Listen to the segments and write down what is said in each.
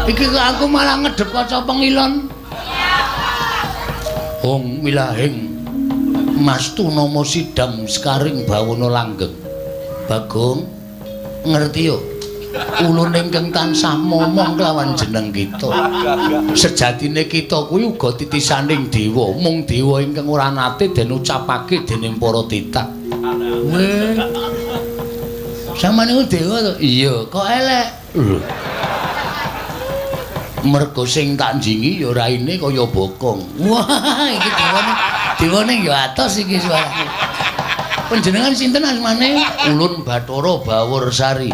Iki kok aku malah ngedep kaca pengilon. Hong milahing mastu nama sidam sekaring bawana langgeng. Bagong ngerti yo. Ulun ingkang tansah momong kelawan jeneng kita. Sejatine kita kuwi uga titisaning dewa, mung dewa ingkang ora nate den ucapake dening para titah. Weh. Sampeyan niku dewa to? Iya, kok elek? Lho. Mergo sing tak njingi ya raine kaya bokong. Wah, iki dewane. Dewane ya atos iki suarane. Panjenengan sinten asmane? Ulun Bathara Baworsari.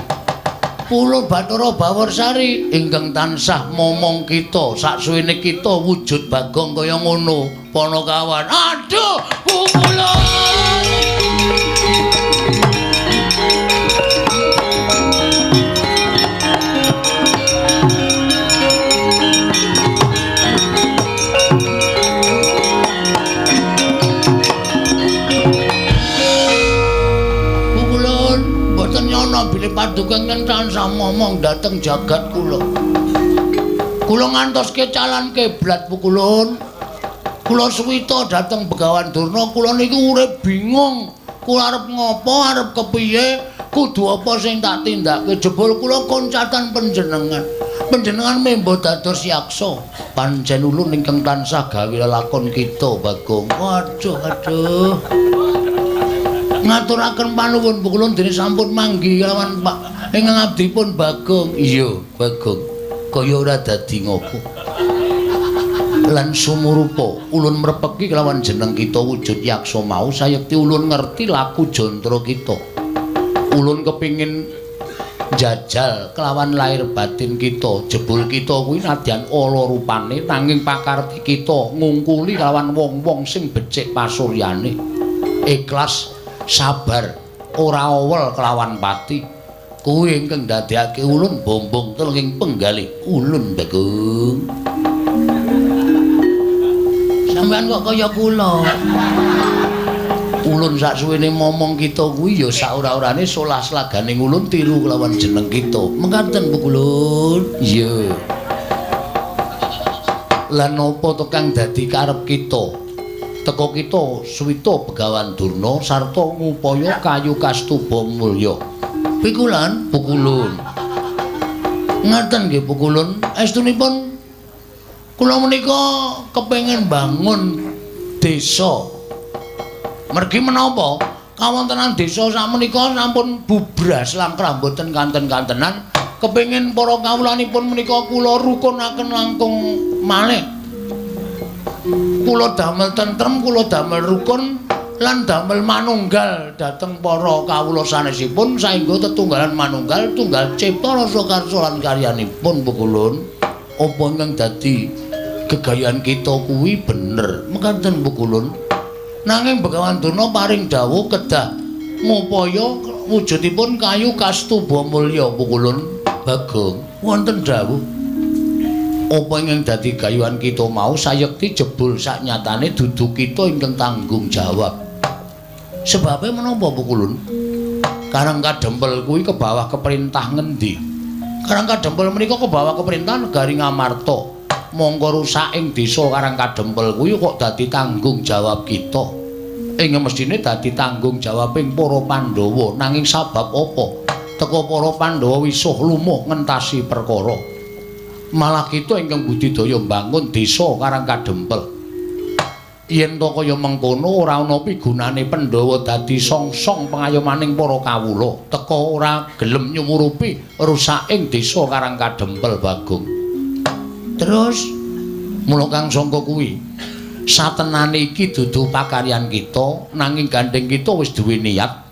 Ulun Bathara Baworsari ingkang tansah momong kita saksuwene kita wujud Bagong kaya ngono. Panakawan. Aduh, pukulun. Bilih paduka ingkang tansah momong dhateng jagat kula. Kula ngantoske calan kiblat pukulun. Kula suwita dhateng Begawan Durna, kula niku urip bingung. Kula arep ngopo, arep kepiye, kudu apa sing tak tindakake. Jebul kula koncatan panjenengan. Panjenengan membo dados yaksa. Pancen ulun ingkang tansah gawe lelakon kita, Bagong. Waduh, aduh. Ngaturaken panuwun pukulun dene sampun manggi kelawan Pak ingkang abdipun Bagong. Iya, Bagong. Kaya ora dadi ngopo. Lan sumurupa ulun mrepeki kelawan jeneng kita wujud yaksa mau sayekti ulun ngerti laku jantра kita. Ulun kepingin jajal kelawan lahir batin kita. Jebul kita kuwi nadyan ala rupane nanging pakarti kita ngungkuli kelawan wong-wong sing becik pasuryane. Ikhlas, sabar, ora owel kelawan pati. Kuwi ingkang ndadekake ulun bombong telenging penggalih ulun Bagong. Sampeyan kok kaya kula. Ulun saksuwene momong kita kuwi ya sak ora-orane solah slaganing ulun tiru kelawan jeneng kita. Mekaten pukulun. Iya. Lan napa to kang dadi karep kita? Teka kita suwita Begawan Durna sarta ngupaya kayu kastuba mulya. Pikulan pukulun. Ngaten nggih pukulun. Estunipun kula menika kepengin bangun desa. Mergi menapa kawontenan desa sakmenika sampun bubras langkrah mboten kanten-kantenan. Kepengin para kawulanipun menika kula rukunaken langkung malih. Kula damel tentrem, kula damel rukun lan damel manunggal dhateng para kawula sanesipun saengga tetunggalan manunggal tunggal cipta rasa karsa lan karyanipun pukulun. Apa ingkang dadi gegayan kita kuwi bener mekaten pukulun. Nanging Begawan Durna paring dawuh kedah ngupaya wujudipun kayu kastuba mulya pukulun. Bagong wonten dawuh apa ingkang dadi gayuhan kita mau sayekti jebul saknyatane dudu kita ingkang tanggung jawab. Sebabe menapa pukulun? Karang Kadempel kuwi kebawah keperintah ngendi? Karang Kadempel menika kebawah keperintah negari Ngamarta. Mongko rusak ing desa Karang Kadempel kuwi kok dadi tanggung jawab kita. Ing mestine dadi tanggung jawabing para Pandhawa. Nanging sabab apa? Teka para Pandhawa wisuh lumuh ngentasi perkara. Malah kita ingkang budidaya mbangun desa Karang Kadempel. Yen to kaya mengkono ora ana pigunane Pandhawa dadi songsong pengayomaning para kawula. Teka ora gelem nyumurupi rusaking desa Karang Kadempel Bagong. Terus mula kang sangka kuwi satenane iki dudu pakaryan kita, nanging gandeng kita wis duwe niat.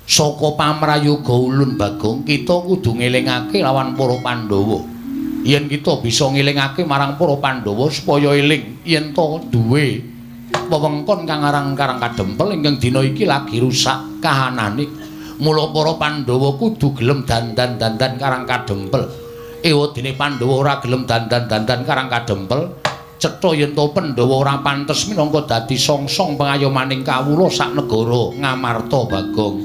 Saka pamrayoga ulun Bagong, kita kudu ngelingake lawan para Pandhawa. Yen kita bisa ngelingake marang para Pandhawa supaya eling yen to duwe wewengkon kang aran Karang Kadempel ingkang dina iki lagi rusak kahanane. Mula para Pandhawa kudu gelem dandan-dandan Karang Kadempel. Ewadene Pandhawa ora gelem dandan-dandan Karang Kadempel, cetha yen to Pandhawa ora pantes minangka dadi songsong pengayomaning kawula sak negara Ngamarta Bagong.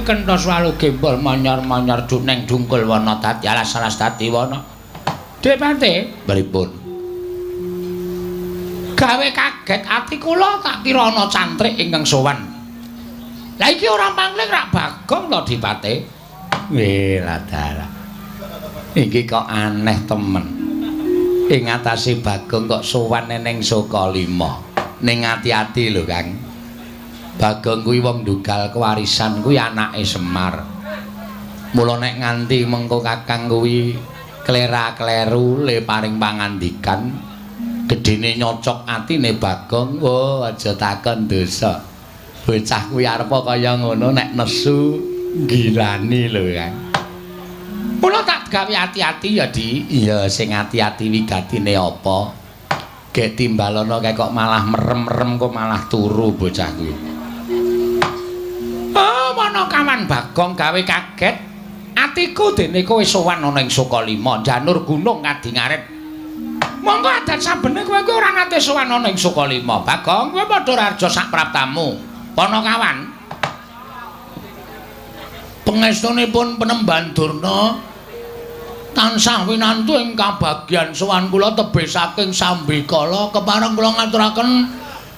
Kenthos walu gembol manyar-manyar duneng dungkul wana dadi alas-alas dadi wana. Depate pripun? Gawe kaget ati kula, tak kira ana cantrik ingkang sowan. Lah iki ora pangling rak Bagong to, Dipate? Weh, ladalah. Iki kok aneh temen. Ing atase Bagong kok sowan ning Sukalima. Ning ati-ati lho, Kang. Bagong kuwi wong ndugal kewarisan, kuwi anake Semar. Mula nek nganti mengko Kakang kuwi klera-kleru le paring pangandikan, gedene nyocok atine Bagong, oh aja takon dosa. Bocah kuwi arepa kaya ngono nek nesu gilani lho, Kang. Mula tak gawe ati-ati ya, Di. Iya, sing ati-ati wigatine apa? Gek timbalono kae kok malah merem-merem, kok malah turu bocah kuwi. Oh, mana kawan Bagong gawe kaget atiku dene kowe sowan ana ing Sukalima, janur gunung kadingaret. Monggo adat sabene kowe kuwi ora nate sowan ana ing Sukalima. Bagong, kowe padha raja sak praptamu. Panakawan. Pangestunipun Penemban Durna tansah winantu ing kabagyan sowan kula tebih saking sambikala, kepareng kula ngaturaken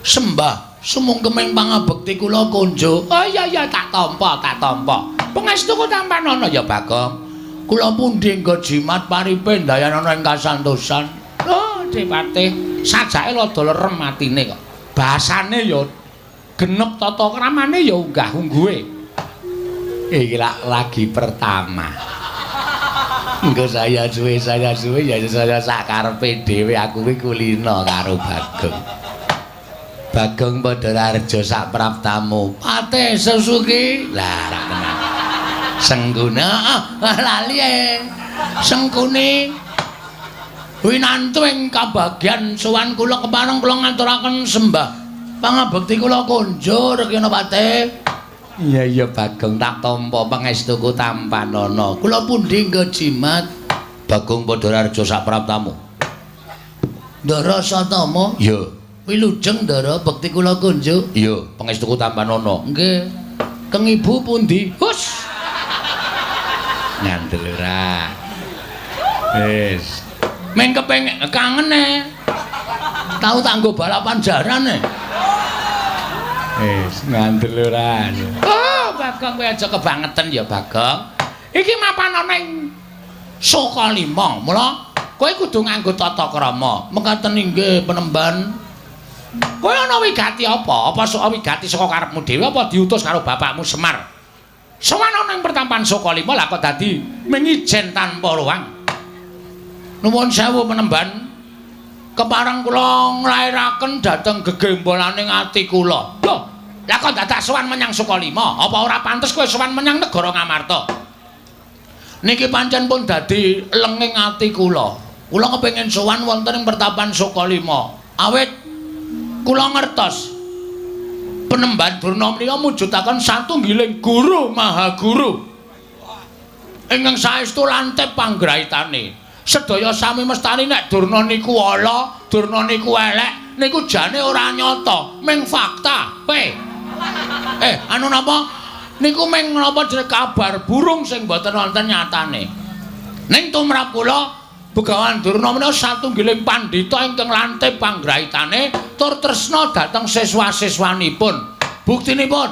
sembah sumungkeming pangabekti kula konjuk. Oh iya iya, tak tampa, tak tampa. Pangestuku tampanana ya, Bagong. Kula pundi nggo jimat paripe ndayanana ing kasantosan. Oh, Depate, sajake rada lerem atine kok. Basane ya genep, tata kramane ya unggah-ungguhe. Iki lak lagi pertama. Engko saya suwe ya saya sak karepe dhewe, aku kuwi kulina karo Bagong. Bagong padha rareja sak praptamu. Pate Susuki. Lah rak tenan. Sengguna, ah, lali e. Sengkuni winantu ing kabagyan sowan kula, kepareng kula ngaturaken sembah pangabekti kula konjuk, Rekina Pate. Iya iya, Bagong, tak tampa pangestuku tampanana. Kula pundi nggo jimat? Bagong padha rareja sak praptamu. Ndara Satama? Iya. Wilujeng Ndara, bekti kula kunjuk. Iya, pangestuku tampanana. Nggih. Keng ibu pundi? Hus. Ngandel ora? Wis. Meng kepengin kangen e. Tau tak nggo balapan jaran e. Wis, ngandel ora? Oh, Bagong kowe aja kebangetan ya, Bagong. Iki mapan ana ing Sukalima. Mula kowe kudu nganggo tata krama. Mekaten inggih, Penemban. Kowe ana wigati apa? Apa sok wigati saka karepmu dhewe apa diutus karo bapakmu Semar? Sowan ana ing pertampan Sukalima lah kok dadi mengijen tanpa ruang. Nuwun sewu, Penemban. Kepareng kula nglairaken dhateng gegembolaning ati kula. Lho, lah kok dadak sowan menyang Sukalima? Apa ora pantes kowe sowan menyang negara Ngamarta? Niki pancen pun dadi lenging ati kula. Kula kepengin sowan wonten ing pertapan Sukalima. Awit kula ngertos Penemban Durna menika mujudaken satunggiling guru maha guru ingkang saestu lantip panggraitane. Sedaya sami mestani nek Durna niku ala, Durna niku elek, niku jane ora nyata, ming fakta. Kowe. Anu napa? Niku ming napa jenenge kabar burung sing mboten wonten nyatane. Ning tumrap kula Begawan Durna menika satunggiling pandhita ingkang lantip panggraitane tur tresna dhateng siswa-siswanipun. Buktinipun,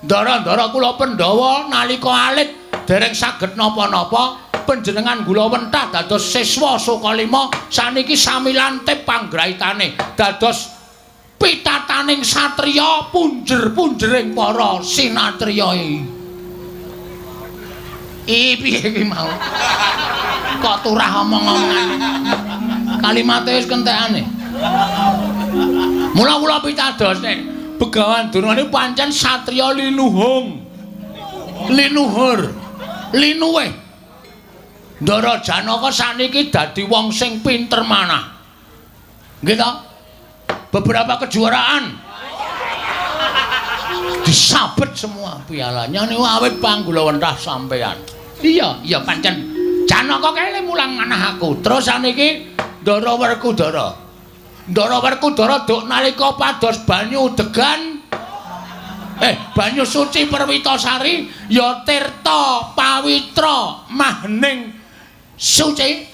ndara-ndara kula Pandhawa nalika alit dereng saged napa-napa, panjenengan gula wentah dados siswa Sukalima, saniki sami lantip panggraitane dados pitataning satriya, punjer-punjering para sinatriya. Iki piye iki mau? Kok turah omong-omongan. Kalimate wis kentekane. Mula kula pitados nek Begawan Durna niku pancen satriya linuhung. Linuhur. Linuwih. Ndara Janaka saniki dadi wong sing pinter manah. Nggih ta? Beberapa kejuaraan disabet semua pialanya niku awit panggula wentah sampean. Iya, iya pancen Janaka kae mulang manah aku. Terus saniki Ndara Werkudara. Ndara Werkudara duk nalika pados banyu degan Banyu suci Perwitasari ya tirta pawitra mahning suci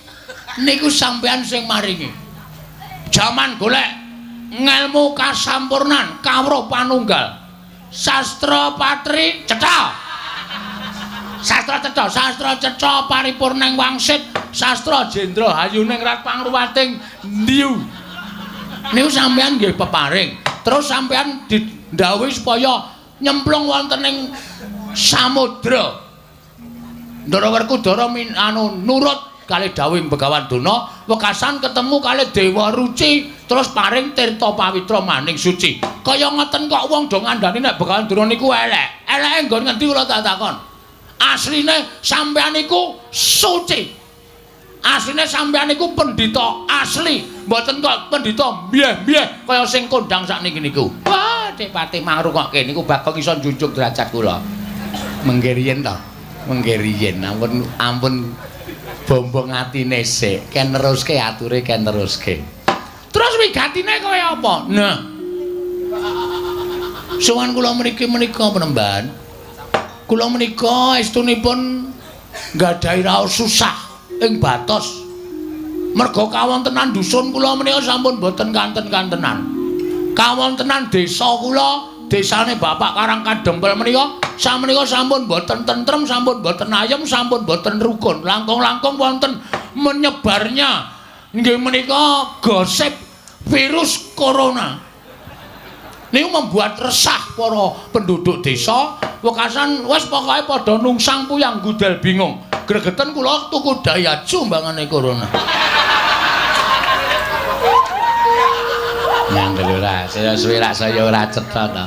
niku sampean sing maringi. Jaman golek ngelmu kasampurnan kawruh panunggal. Sastra patri cetha. Sastra cetha, sastra cetha paripurning wangsit, sastra jendra hayuning rat pangruwating ndiu. Niku sampean nggih peparing. Terus sampean didhawuhi supaya nyemplung wonten ing samudra. Ndara Werkudara anu nurut kalih dawuhing Begawan Durna, wekasan ketemu kalih Dewa Ruci, terus paring tirta pawitra maning suci. Kaya ngoten kok wong do ngandani nek Begawan Durna niku elek. Eleke nggon ngendi kula tak takon. Asline sampean niku suci. Asline sampean niku pendhita asli, mboten kok pendhita mbyeh-mbyeh kaya sing kondang sakniki niku. Wah, Dik Patih mangrungokke niku Bagong iso njunjung derajat kula. Mengke riyen to. Mengke riyen ampun ampun bombong atine sik, ken neruske ature ken neruske. Terus wigatine kaya apa? Nah. Sowan kula mriki menika penemban. Kula menika estunipun nggadahi raos susah ing batos. Merga kawontenan dusun kula menika sampun boten kanten-kantenan. Kawontenan desa kula, desane Bapak Karang Kadempel menika samenika sampun boten tentrem, sampun boten ayem, sampun boten rukun. Langkung-langkung wonten menyebarnya nggih menika gosip virus corona. Niku membuat resah para penduduk desa, wekasan wis pokoke padha nungsang puyang gudel bingung. Gregeten kula tuku Daihatsu mbangane corona. Nyandel ora, saya suwe rak saya ora cetha to.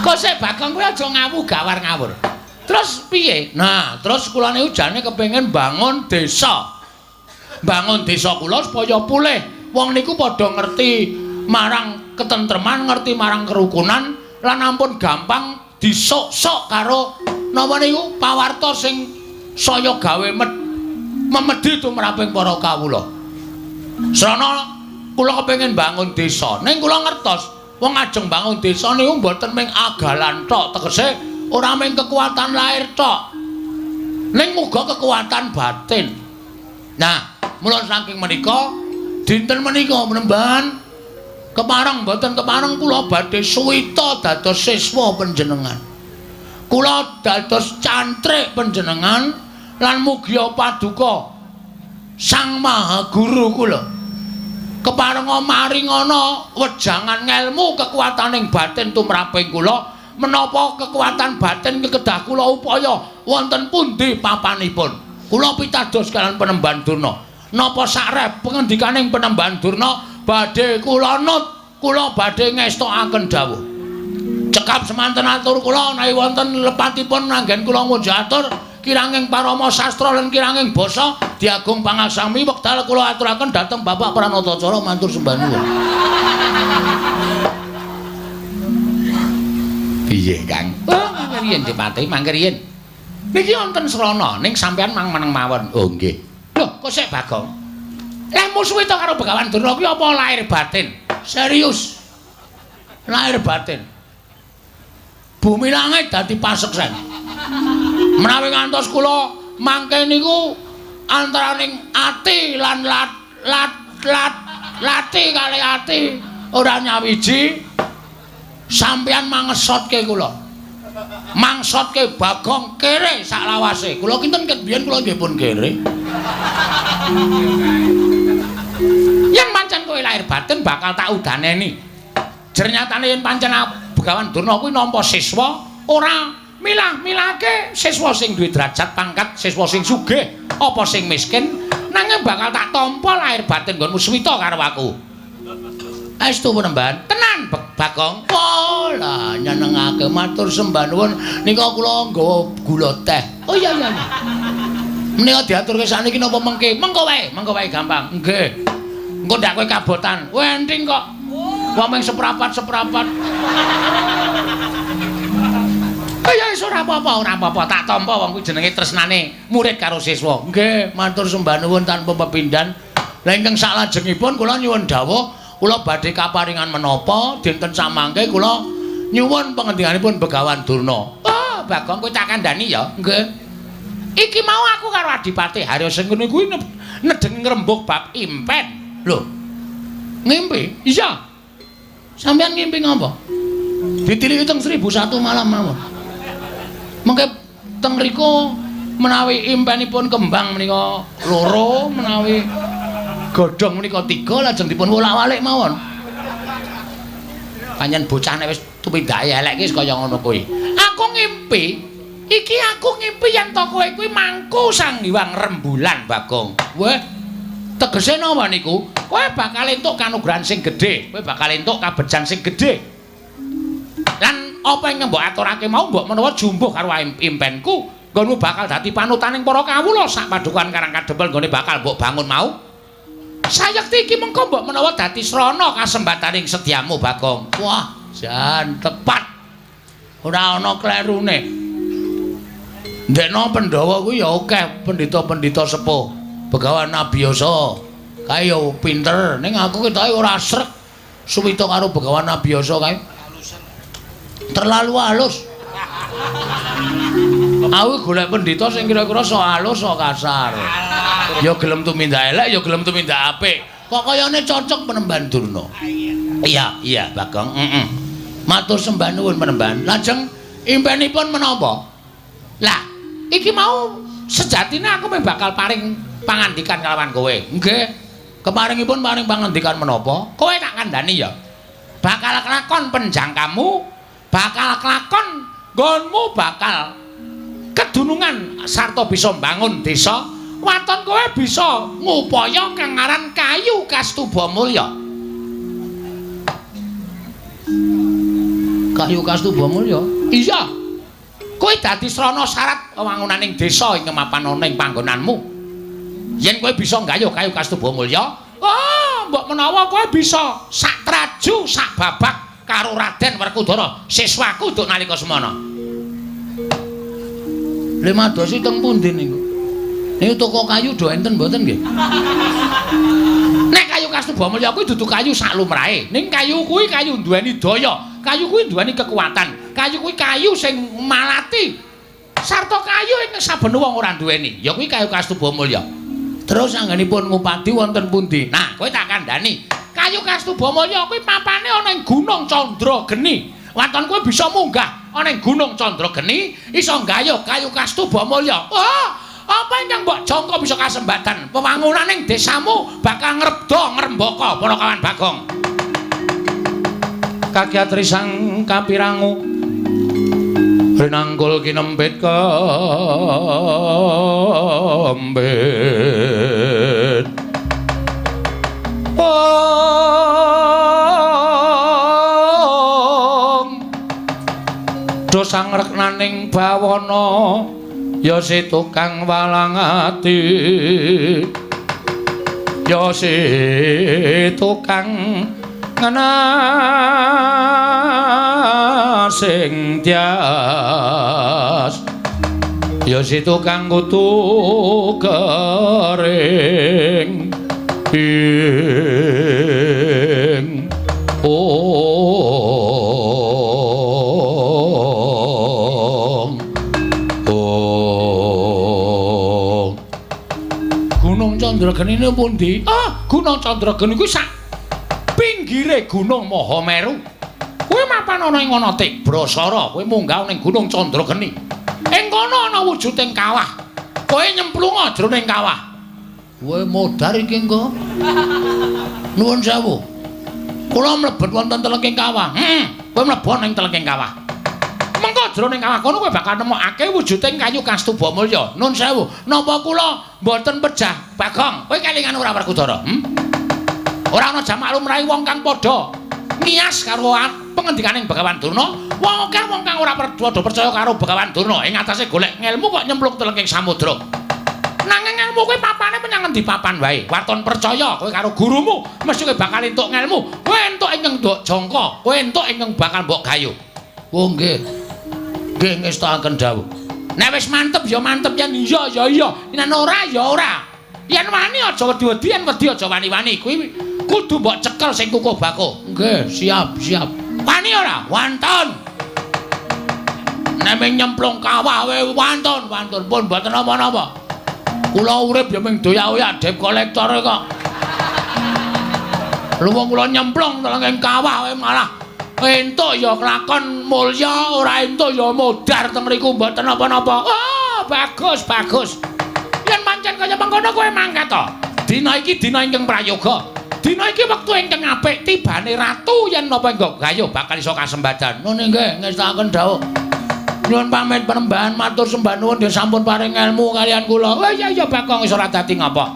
Kok sik Bagong kuwi aja ngawu gawar ngawur. Terus piye? Nah, terus kula niku jane kepengin bangun desa. Bangun desa kula supaya pulih. Wong niku padha ngerti marang ketentreman, ngerti marang kerukunan lan ampun gampang disok-sok karo napa niku pawarta sing saya gawe memedhi tumraping para kawula. Srana kula kepengin bangun desa. Ning kula ngertos wong ajeng bangun desa niku mboten mung agalan tok, tegese ora mung kekuatan lahir tok. Ning muga kekuatan batin. Nah, mula saking menika dinten menika penemban kepareng mboten kepareng kula badhe suwita dados siswa panjenengan. Kula dados cantrik panjenengan lan mugia paduka Sang Maha Guru kula. Keparenga maringana wejangan ngelmu kekuataning batin tumraping kula, menapa kekuatan batin kedah kula upaya wonten pundi papanipun. Kula pitados kalian Penemban Durna. Napa sakrep pengendikaning Penemban Durna badhe kula nut, kula badhe ngestokaken dawuh. Cekap semanten atur kula menawi wonten lepatipun anggen kula ngunjuk atur kiranging parama sastra lan kiranging basa diagung pangaksami wekdal kula aturaken dhateng Bapak Pranatacara matur sembah nuwun. Piye, Kang? Oh, mangke riyen Dipati, mangke riyen. Niki wonten srana ning sampean mang meneng mawon. Oh, nggih. Lho, kok sik Bagong? Lah musuhe to karo Begawan Durna kuwi apa lahir batin? Serius. Lahir batin. Bumi langit dadi paseksen. Menawi ngantos kula mangke niku antaraning ati lan lat lat lat lati kali ati ora nyawiji sampeyan mangesotke kula. Mangsotke Bagong kere saklawase. Kula kinten ket biyen kula nggih pun kere. Yen pancen kowe lahir batin bakal tak udaneni. Jernyatane yen pancen Begawan Durna kuwi nampa siswa ora milah-milahke siswa sing duwe derajat pangkat, siswa sing sugih apa sing miskin, nanging bakal tak tampa lahir batin nggonmu suwita karo aku. Estu penemban, tenan Bagong. Oh, lah nyenengake matur sembah nuwun nika kula nggawa gula teh. Oh iya iya. Menika diaturke sakniki napa mengke? Mengko wae gampang. Nggih. Engko ndak kowe kabotan. Wenting kok. Wong mung seprapat-seprapat. Oh ya wis ora apa-apa, ora apa-apa. Tak tampa wong kuwi jenenge tresnane murid karo siswa. Nggih, matur sembah nuwun tanpa pepindhan. Lah ingkang saklajengipun kula nyuwun dawuh, kula badhe kaparingan menapa dinten samangke kula Nyuwun pangendikanipun Begawan Durna. Oh, Bagong kowe tak kandhani ya. Nggih. Iki mau aku karo Adipati Harya Sengkuni kuwi nedeng ngrembug bab impen. Lho. Ngimpi? Iya. Sampeyan ngimpi ngapa? Ditiliki teng 1001 malam mawon. Mengke teng mriku menawi impenipun kembang menika loro, menawi godhong menika 3, lajeng dipun wolak-walik mawon. Pancen bocah nek wis tumindake elek iki kaya ngono kuwi. Aku ngimpi, iki aku ngimpi yen to kowe kuwi mangku Sang Hyang Rembulan, Bagong. Weh, tegese napa niku? Kowe bakal entuk kanugrahan sing gedhe, kowe bakal entuk kabejan sing gedhe. Lan apa ingkang mbok aturake mau mbok menawa jumbuh karo impenku, nggonmu bakal dadi panutaning para kawula sak padukuhan Karang Kadempel nggone bakal mbok bangun mau. Sayekti iki mengko mbok menawa dadi srana kasembataning sedyamu, Bagong. Wah, jan tepat. Ora ana klerune. Ndekno Pandhawa kuwi ya akeh pendhita-pendhita sepuh. Begawan Abiyasa kae ya pinter, ning aku ketoke ora srek suwita karo Begawan Abiyasa kae. Terlalu halus. Aku golek pendhita sing kira-kira sok halus sok kasar. Ya gelem tumindak elek, ya gelem tumindak apik. Kok kayane cocok Penemban Durna. Iya, iya, Bagong. Heeh. Matur sembah nuwun Penemban. Lajeng impenipun menapa? Lah, iki mau sejatine aku meh bakal paring pangandikan kalawan kowe. Nggih. Keparingipun paring pangandikan menapa? Kowe tak kandhani ya. Bakal kelakon penjangkamu, bakal kelakon nggonmu bakal kedunungan sarta bisa mbangun desa. Waton kowe bisa ngupaya kang aran kayu Kastuba Mulya. Kayu Kastuba Mulya? Iya. Kowe dadi srana syarat wewangunaning desa ing mapan ana ing panggonanmu. Yen kowe bisa nggayuh kayu Kastuba Mulya, oh, mbok menawa kowe bisa sak traju sak babak karo Raden Werkudara, siswaku nduk nalika semana. Lha madosi teng pundi niku? Niku toko kayu do enten mboten nggih? Nek kayu Kastuba Mulya kuwi dudu kayu sak lumrahe. Ning kayu kuwi kayu duweni daya, kayu kuwi duweni kekuatan, kayu kuwi kayu sing malati. Sarta kayu ing saben wong ora duweni. Ya kuwi kayu Kastuba Mulya. Terus anggenipun ngupadi wonten pundi? Nah, kowe tak kandhani. Kayu Kastuba Mulya kuwi papane ana ing Gunung Chandrageni. Waton kowe bisa munggah ana ing Gunung Chandrageni, iso nggayuh kayu Kastuba Mulya. Wah, apa ingkang mbok jangka bisa kasembatan wewangunaning desamu bakal ngrebda ngrembaka para kawan Bagong. Kakyatri sang kapirangu rinangkul kinempit kembit. Om do sangreknaning bawana ya si tukang walang ati, ya si tukang ngenasing tias, ya si tukang kutu kering ing ong ong. Gunung Chandrageni niku pundi? Ah, Gunung Chandrageni kuwi sak pinggire Gunung Mahameru. Kuwi mapan ana ing ana Tibrasara, kowe munggah ning Gunung Chandrageni. Ing kono ana wujuding kawah. Kowe nyemplunga jroning kawah. Kowe modar iki engko. Nuwun sewu. Kula mlebet wonten telengking kawah. Kowe mlebu ning telengking kawah. Mengko jroning kawah kono kowe bakal nemokake wujuding kayu Kastuba Mulya. Nun sewu, napa kula mboten pejah Bagong? Kowe kelingan ora Werkudara? Ora ana jamak lumrahe wong kang padha ngiyas karo pengendikaning Begawan Durna. Wong akeh wong kang ora padha percaya karo Begawan Durna ing atase golek ngelmu kok nyemplung telengking samudra. Nanging ngelmu kuwi papane menyang ngendi papan wae. Waton percaya kowe karo gurumu, mesti kowe bakal entuk ngelmu. Kowe entuk ingkang mbok jangka, kowe entuk ingkang bakal mbok gayuh. Oh nggih. Nggih ngestakaken dawuh. Nek wis mantep ya mantep, yen iya ya iya, yen ora ya ora. Yen wani aja wedi-wedi, yen wedi aja wani-wani. Kuwi kudu mbok cekel sing kukuh bakuh. Nggih, siap, siap. Wani ora? Wantun. Nek ming nyemplung kawah wae wantun, wantun pun mboten napa-napa. Kula urip ya ming doyak-oyak debt collector kok. Luwung kula nyemplung teng kawah wae malah entuk ya kelakon mulya, ora entuk ya modar teng mriku mboten napa-napa. Oh, bagus, bagus. Yen pancen kaya mengkono kowe mangkat to. Dina iki dina ingkang prayoga. Dina iki wektu ingkang apik tibane ratu yen napa engko gayuh bakal iso kasembadan. Nun nggih ngestakaken dawuh. Nyuwun pamit penembahan matur sembah nuwun nggih sampun paring ilmu kalian kula. Oh iya iya Bagong wis ora dadi ngapa.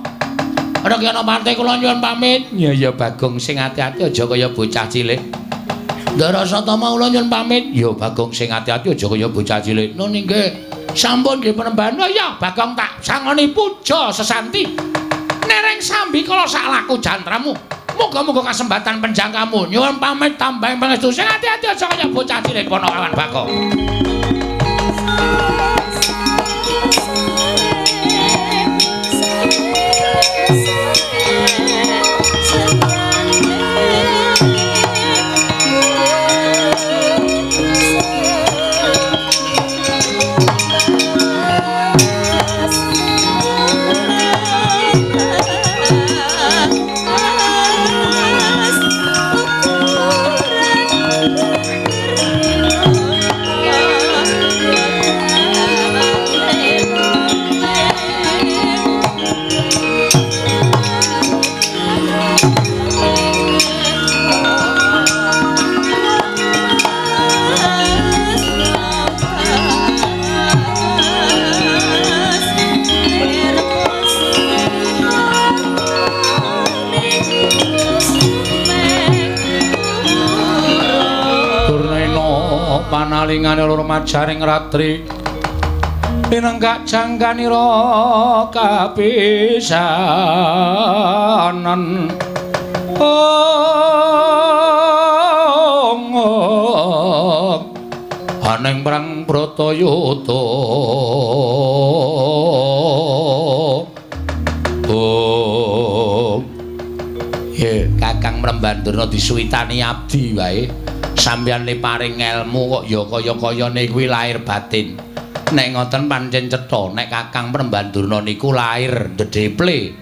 Ora kena parte kula nyuwun pamit. Iya iya Bagong sing ati-ati aja kaya bocah cilik. Ndara Satama kula nyuwun pamit. Ya Bagong sing ati-ati aja kaya bocah cilik. Nun nggih sampun nggih penembahan. Oh iya Bagong tak sangoni puja sesanti. Nereng sambi kala sak laku jantramu. Muga-muga kasembatan penjangkamu. Nyuwun pamit tambahing pangestu sing ati-ati aja kaya bocah cilik ponokawan Bagong. Panalingane loro majaring ratri pinenggak jangkanira kapisanan. Ong aning perang Bratayuda. Oh ye Kakang Mrembandurna disuwitani abdi wae. Sampeyan le paring elmu kok ya kaya-kayane kuwi lahir batin. Nek ngoten pancen cetha nek Kakang Mrembandurna niku lahir ndedheple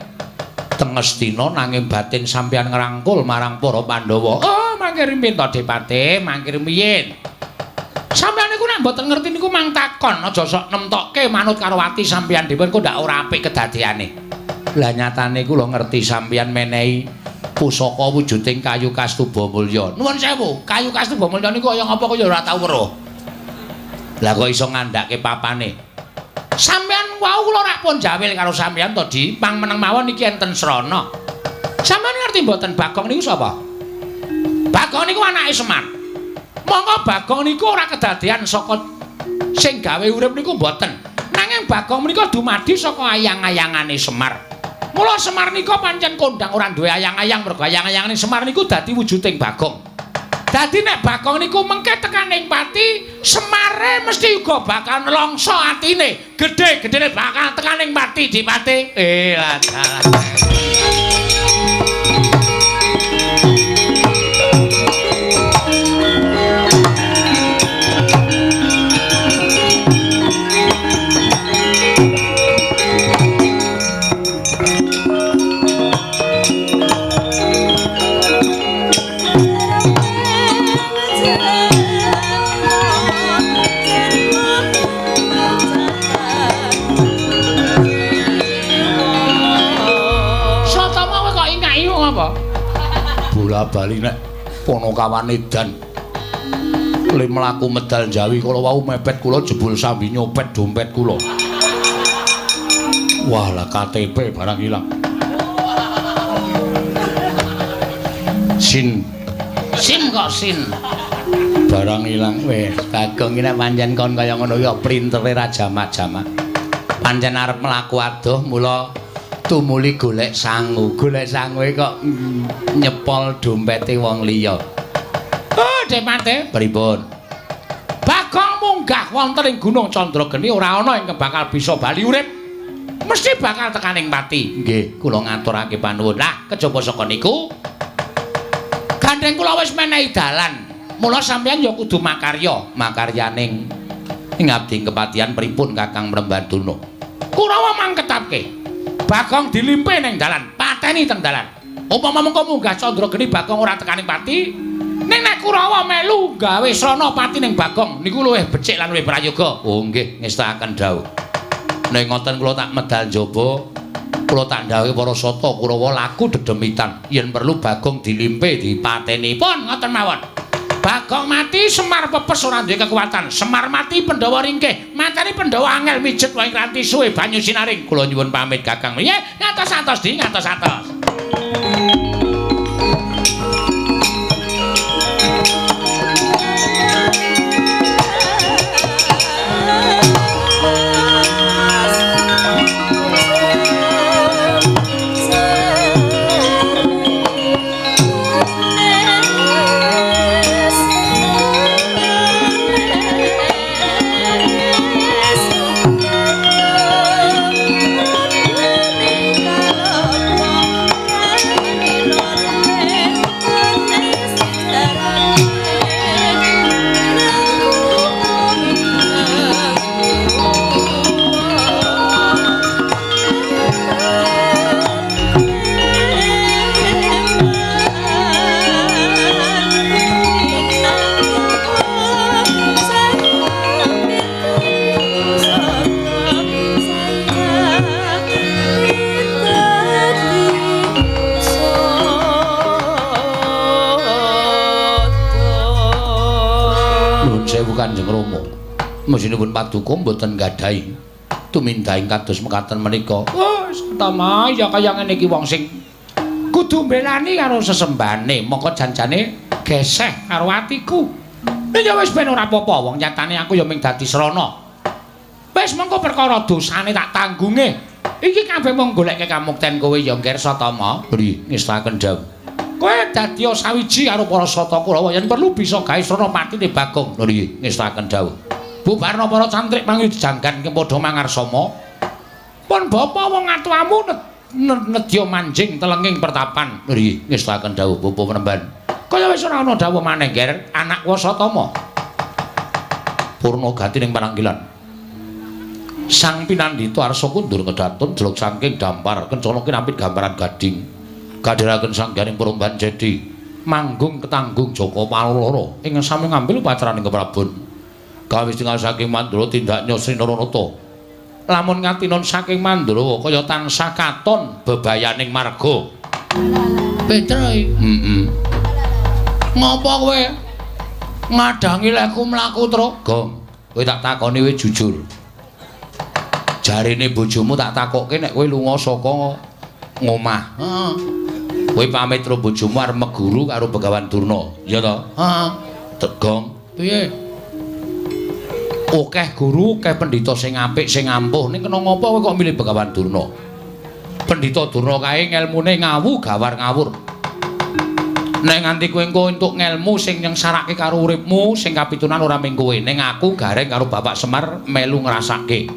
teng Astina nanging batin sampeyan ngrangkul marang para Pandhawa. Oh, mangke rimin to Depate, mangke rumiyin. Sampeyan niku nek mboten ngerti niku mang takon, aja sok nemtokke manut karo ati sampeyan dhewe kok ndak ora apik kedadeane. Lah nyatane kula ngerti sampeyan menehi pusaka wujuding kayu kastuba mulya. Nuwun sewu, kayu kastuba mulya niku kaya ngapa kaya ora tau weruh. Lah kok iso ngandhake papane? Sampeyan wau kula rak pun jawil karo sampeyan to, Di. Pang meneng mawon iki enten srana. Sampeyan ngerti mboten Bagong niku sapa? Bagong niku anake Semar. Monggo Bagong niku ora kedadean saka sing gawe urip niku mboten. Nanging Bagong menika dumadi saka ayang-ayangane Semar. Mula Semar nika pancen kondang ora duwe ayang-ayang mergo ayang-ayangane Semar niku dadi wujuding Bagong. Dadi nek Bagong niku mengke tekaning pati, Semare mesti uga bakal nelongso atine. Gedhe-gedhene bakal tekaning pati Dipati. Lah dalah. Bola-bali nek Ponokawan edan le mlaku medal Jawi kala wau mepet kula jebul sambi nyopet dompet kula. Wah lah KTP barang ilang. Sin sin kok sin barang ilang. Wis Bagong iki nek pancen kon kaya ngono ya printere ra jamak-jamak. Pancen arep mlaku adoh mula tumuli golek sangu. Golek sangu kok nyepol dompete wong liya. Oh, Depate, pripun? Bagong munggah wonten ing Gunung Candrageni ora ana ingkang bakal bisa bali urip. Mesti bakal tekaning pati. Nggih, kula ngaturake panuwun. Lah, kejaba saka niku gandeng kula wis menehi dalan Mula sampeyan ya kudu makarya, makaryaning ngabdi kepatihan pripun Kakang Mremban Durna. Kurawa mangketapke. Bagong dilimpe ning dalan, pateni teng dalan. Upama mengko munggah Candrageni Bagong ora tekaning pati, ning nek Kurawa melu gawe srana pati ning Bagong niku luwih becik lan luwih prayoga. Oh nggih, ngestakaken dawuh. Nek ngoten kula tak medal njaba, kula tak ndhawuhi para sata Kurawa laku dedemitan yen perlu Bagong dilimpe dipateni. Pun ngoten mawon. Bagong mati Semar pepes ora duwe kekuatan. Semar mati Pandhawa ringkih. Mateni Pandhawa angel mijet wae ngranti suwe banyu sinaring. Kula nyuwun pamit Kakang. Nggih, ngatos-atos di ngatos-atos. Kanjeng Rama. Mesinipun paduka mboten nggadahi tumindahing kados mekaten menika. Oh, Satama ya kaya ngene iki wong sing kudu mbelani karo sesembane, mongko janjane geseh karo atiku. Ya wis ben ora apa-apa, wong nyatane aku ya mung dadi srana. Wis mengko perkara dosane tak tanggunge. Iki kabeh mung goleke kamukten kowe ya Ngger Satama. Nggih, ngestaken dawuh. Kowe dadi sawiji karo para sata Kurawa yen perlu bisa gawe srana patine Bagong. Nggih, ngestaken dawuh. Bubarna para cantrik mangjanggan padha mangarsama. Pun bapa wong atuamu nedya manjing telenging pertapan. Nggih, ngestaken dawuh Bapa Penemban. Kaya wis ora ana dawuh maneh, Nger, anak Wasatama. Purna gati ning pananggilan. Sang pinandhita arsa kundur kedatun jeluk saking dampar kencana kinampit gambaran gading. Kadhiraken sangganing Perumban Jedi manggung ketanggung Jaka Paloro ing sami ngambil upacaraning keprabon. Kawis tinggal saking Mandura tindaknya Sri Naranata. Lamun ngatinon saking Mandura kaya tansah katon bebayaning marga. Petro. Heeh. Ngopo kowe ngadangi leku mlaku, Truk? Gong, kowe tak takoni kowe jujur. Jarine bojomu tak takokke nek kowe lunga saka ngomah. Heeh. Kowe pamit karo bojomu arep meguru karo Begawan Durna, ya to? Heeh. Tegong, piye? Akeh guru, akeh pendhita sing apik, sing ampuh. Ning kena ngopo kowe kok milih Begawan Durna? Pendhita Durna kae ngelmune ngawu gawar ngawur. Nek nganti kowe engko entuk ngelmu sing nyengsarake karo uripmu, sing kapitunan ora mung kowe, ning aku gareng karo Bapak Semar melu ngrasake.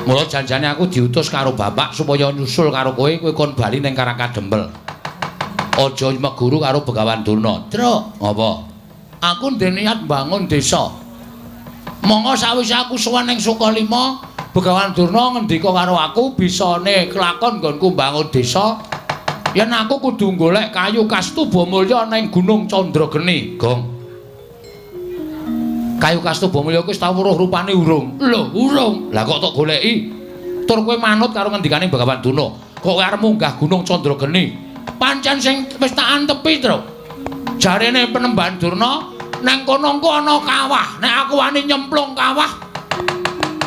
Mula janjane aku diutus karo bapak supaya nyusul karo kowe, kowe kon bali ning Karangkadempel. Aja meguru karo Begawan Durna. Truk, apa? Aku ndek niat mbangun desa. Monggo sawise aku sowan ning Sukalima, Begawan Durna ngendika karo aku bisane kelakon nggonku mbangun desa. Yen aku kudu golek kayu kastuba mulya ning Gunung Candrageni, Gong. Kayu kastuba mulya kuwi wis tau weruh rupane urung. Lho, urung. Lah kok tok goleki? Tur kowe manut karo ngendikane Begawan Durna. Kok kowe arep munggah Gunung Candrageni? Pancen sing wis tak antepi, Truk. Jarene Penemban Durna nang kono engko ana kawah. Nek aku wani nyemplung kawah,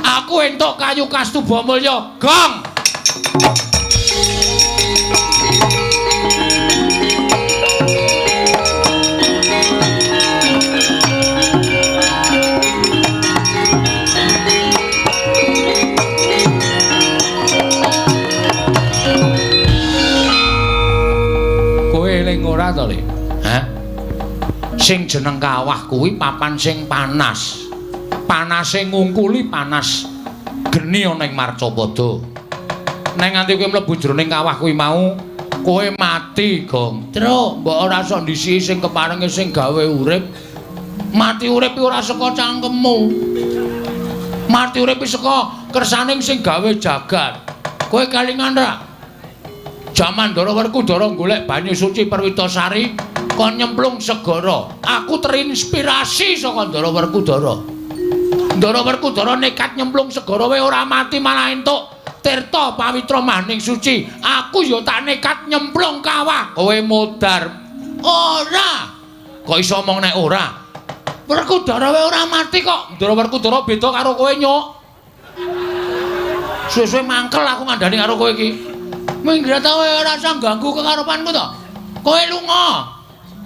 aku entuk kayu kastuba mulya. Gong. Eling ora to, Le? Hah? Sing jeneng kawah kuwi papan sing panas. Panase ngungkuli panas geni ana ing Marcapada. Nek nganti kowe mlebu jroning kawah kuwi mau, kowe mati, Gong. Truk, mbok ora iso ndisiki sing keparenge sing gawe urip, Mati urip ora saka cangkemmu. Mati urip saka kersaning sing gawe jagat. Kowe kelingan ra? Jaman Ndara Werkudara golek banyu suci Perwitasari kon nyemplung segara. Aku terinspirasi saka Ndara Werkudara. Ndara Werkudara nekat nyemplung segara wae ora mati malah entuk tirta pawitra maning suci. Aku ya tak nekat nyemplung kawah. Kowe modar. Ora. Kok iso omong nek ora? Werkudara wae ora mati kok. Ndara Werkudara beda karo kowe, Nyuk. Suwe-suwe mangkel aku ngandani karo kowe iki. Minggir ta kowe ora usah ganggu kekarepanku to. Kowe lunga.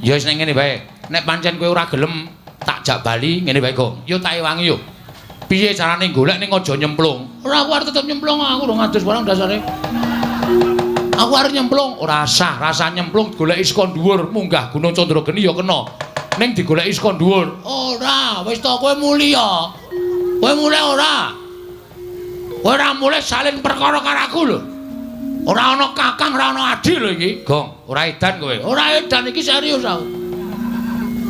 Ya wis ning ngene wae. Nek pancen kowe ora gelem tak jak bali ngene wae, Gong. Yo tak ewangi yo. Piye carane golek ning aja nyemplung? Ora, aku arep tetep nyemplung, aku urung adus barang dasare. Aku arep nyemplung, ora sah, rasa nyemplung goleki saka dhuwur, munggah Gunung Candrageni ya kena. Ning digoleki saka dhuwur. Ora, wis to kowe mulya. Kowe mulih ora? Kowe ora mulih salin perkara karo aku lho. Ora ana kakang, ora ana adi lho iki. Gong, ora edan kowe. Ora edan iki serius aku.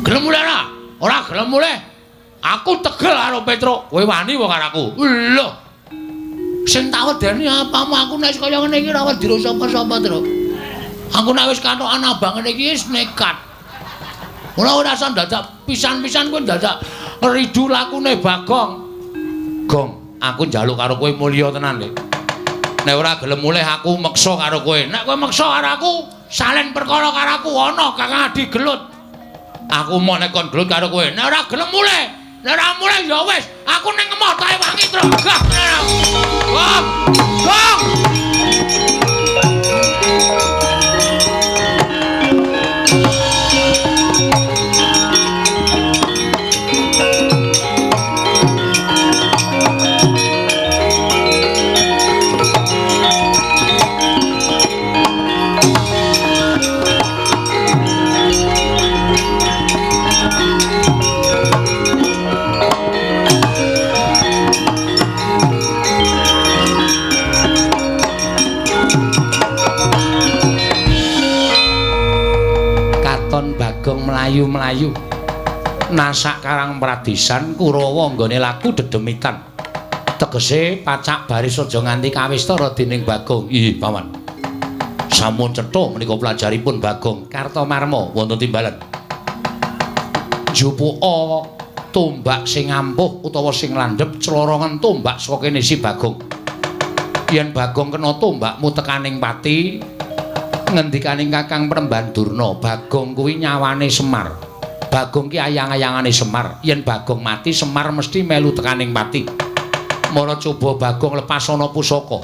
Gelem mulih ora? Ora gelem mulih. Aku tegel karo Petruk. Kowe wani wae karo aku. Lho. Sing tak wedeni apamu aku nek kaya ngene iki ora wedi sapa-sapa, Truk. Aku nek wis katokan abang ngene iki wis nekat. Ora ora usah dadak pisan-pisan kowe dadak ridu lakune Bagong. Gong, aku njaluk karo kowe mulya tenan, Lik. Nek ora gelem mulih aku meksa karo kowe. Nek kowe meksa karo aku, salen perkara karo aku ana Kakang Adi gelut. Aku mau nek kon gelut karo kowe. Nek ora gelem mulih, nek ora mulih ya wis, aku ning emoh tak ewangi, Truk. Gah. Gong. Gong. Bagong mlayu-mlayu nasak karang pradisan Kurawa nggone laku dedemitan. Tegese pacak baris aja nganti kawistara dening Bagong. Ih, paman. Sampun cetha menika pelajaripun Bagong Kartomarma wonten timbalan. Jupuka tombak sing ampuh utawa sing landhep clorongen tombak saka kene si Bagong. Yen Bagong kena tombakmu tekaning pati, ngendikaning Kakang Premban Durna, Bagong kuwi nyawane Semar. Bagong ki ayang-ayangane Semar. Yen Bagong mati, Semar mesti melu tekaning pati. Mara coba Bagong lepas ana pusaka.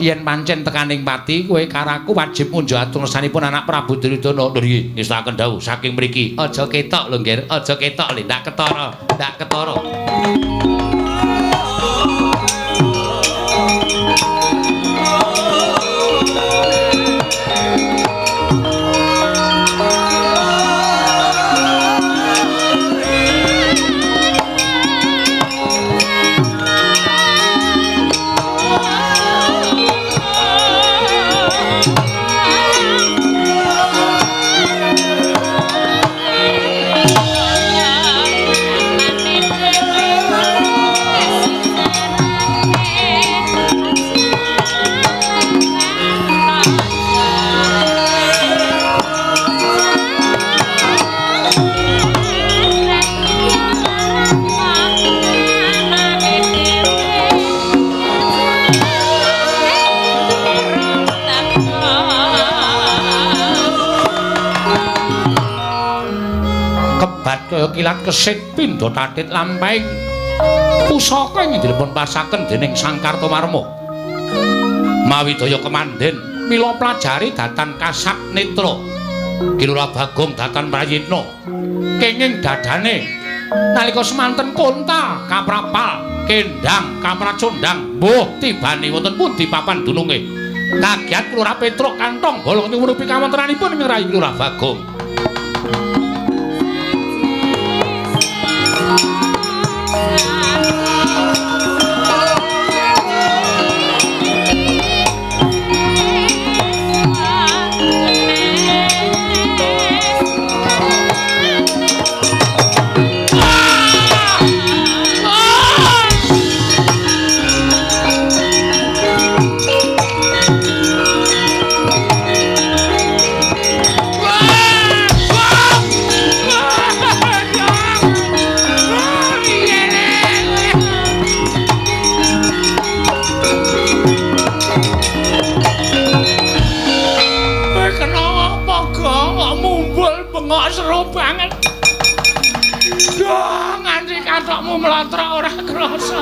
Yen pancen tekaning pati, kowe karo aku wajib munjuk atur ngesanipun anak Prabu Duryudana. Lho nggih, ngestakaken dawuh saking mriki. Aja ketok lho, Nggir. Aja ketok lho, ndak ketara, ndak ketara. Kaya kilat kesit pindha tatit lampahing pusaka ing dipun pasaken dening Sang Kartomarma. Mawi daya kemandhen mila plajari datan kasat netra. Ki Lurah Bagong datan prayitna kenging dadane nalika semanten konta kaprapal kendang kapracondang mbuh tibane wonten pundi papan dununge. Kagiat Lurah Petruk kantong bolong nyuwunupi kawontenanipun ing rayi Lurah Bagong. Bathokmu mlotrok ora krasa.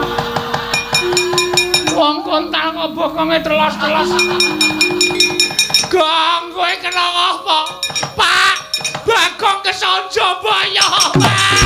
Wong kontal kok bokonge telos-telos. Gong, kowe kena apa? Pak, Bagong kesonjo boyo, Pak.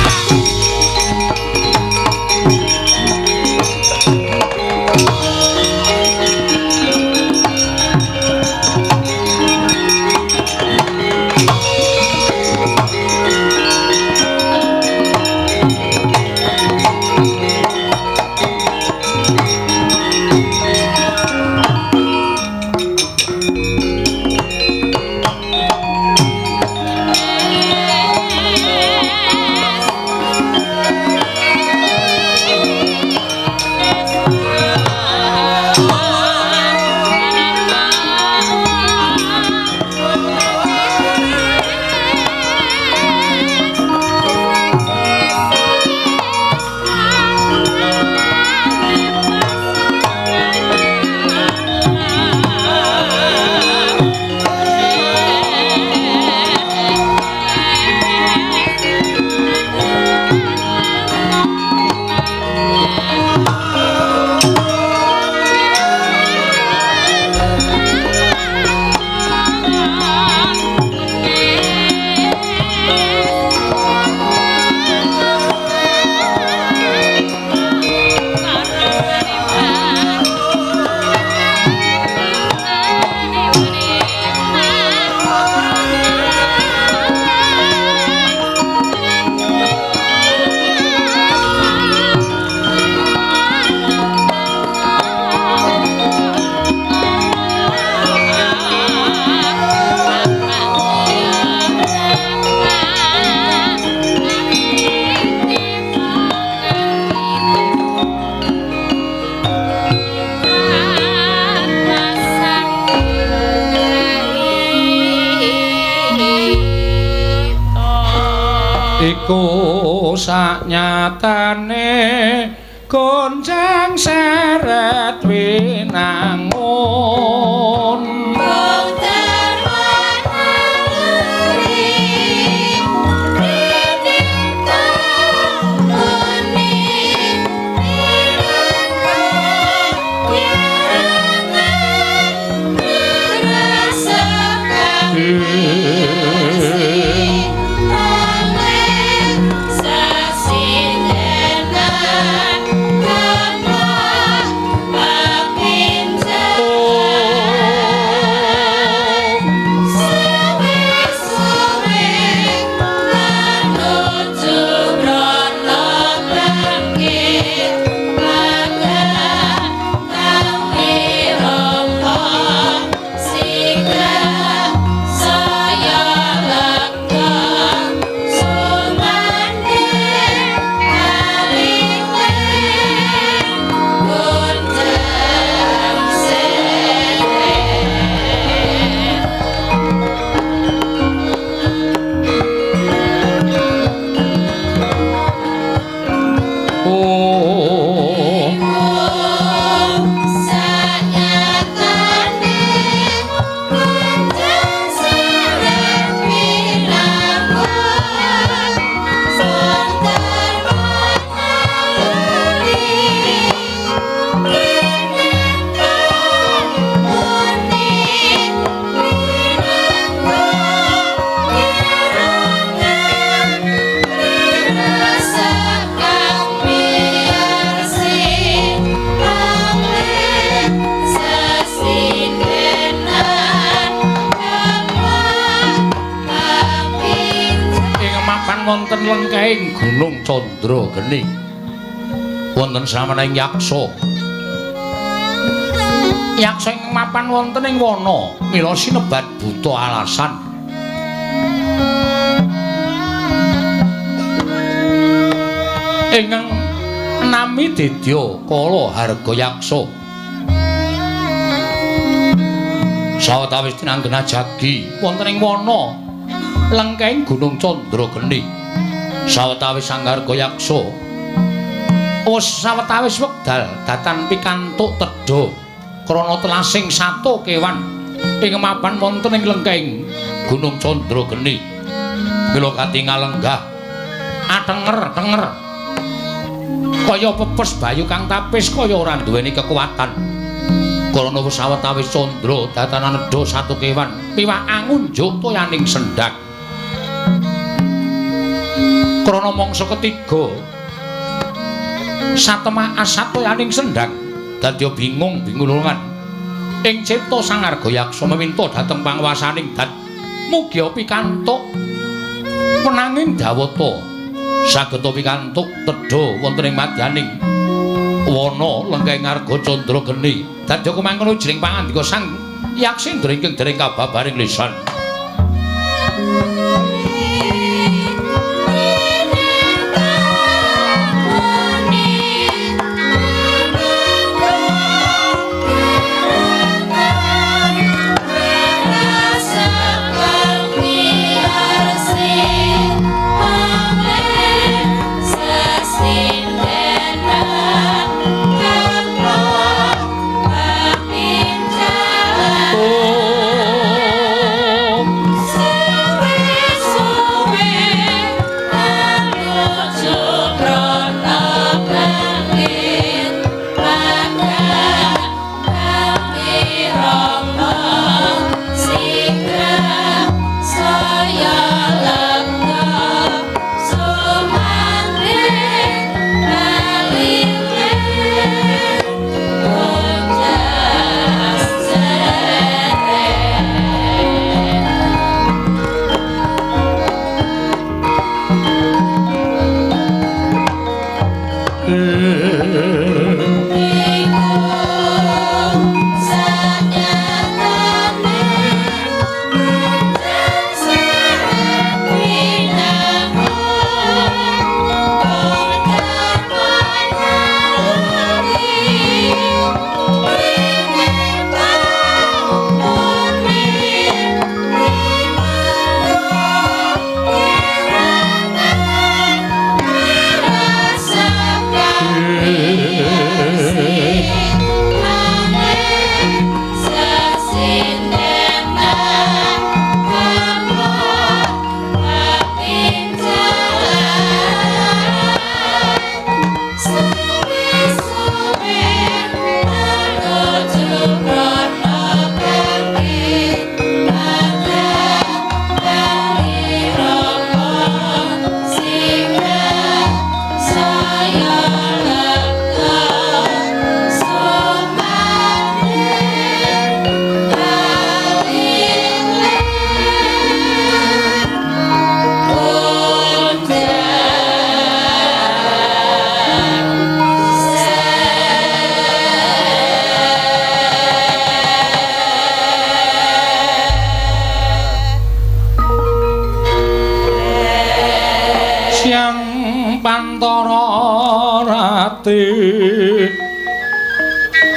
Iku saknyatane goncang seret winangun. Wonten lengkahing Gunung Candra Geni wonten samening yaksa. Yaksa ing mapan wonten ing wana mila sinebat buta alasan. Ingkang nami Dedya Kala Harga Yaksa. Sawetawis tinanggena jagi wonten ing wana lengkahing Gunung Candra Geni. Sawetawis Sanggarga Yaksa wis sawetawis wekdal datan pikantuk tedha krana telasing sato kewan ing mapan wonten ing lengkahing Gunung Candra Geni. Mila katingal lenggah atenger-tenger Kaya pepes bayu kang tapis kaya ora duweni kekuatan. Karana wis sawetawis candra datanan nedha satu kewan piwak angunjuk toyaning sendhang. Krana mangsa ketiga satemah asatoyaning sendhang dadi bingung bingulungan ing cipta Sang Argayaksa meminta dhateng panguwasaning dat mugia pikantuk menanging dawata saged pikantuk tedha wonten ing madyaning wana lengkeng Arga Candra Geni dadi kumangkono jring pangandika Sang Yaksendra ingkang dereng kababaring lisan.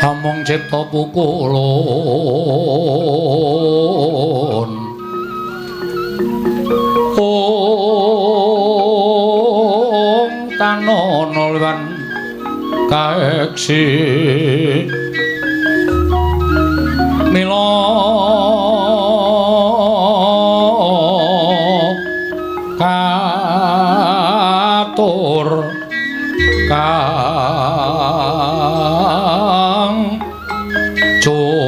Amung cipta pukulun ong tanono lan kaeksi mila katur kang cun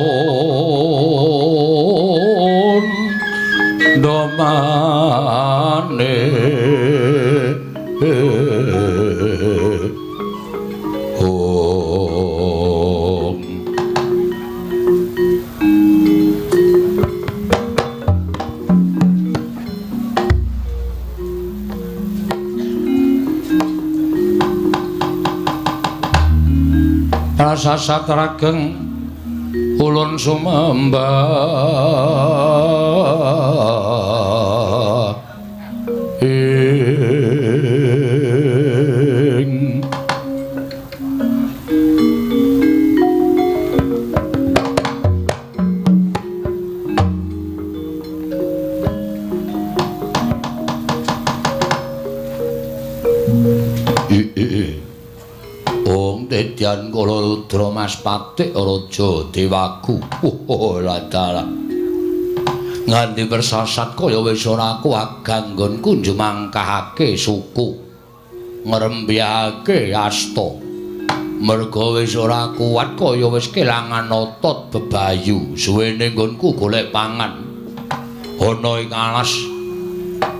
domane om. Prasasat rageng ulun sumembah ing Om Dedyan Kala Rudra Mas Patik Raja Dewaku. Oh ladalah. Nganti persasat kaya wis ora aku aganggonku njumangkahake suku. ngrembyake asta. Merga wis ora kuat kaya wis kelangan otot bebayu, suwene nggonku golek pangan. Ana ing alas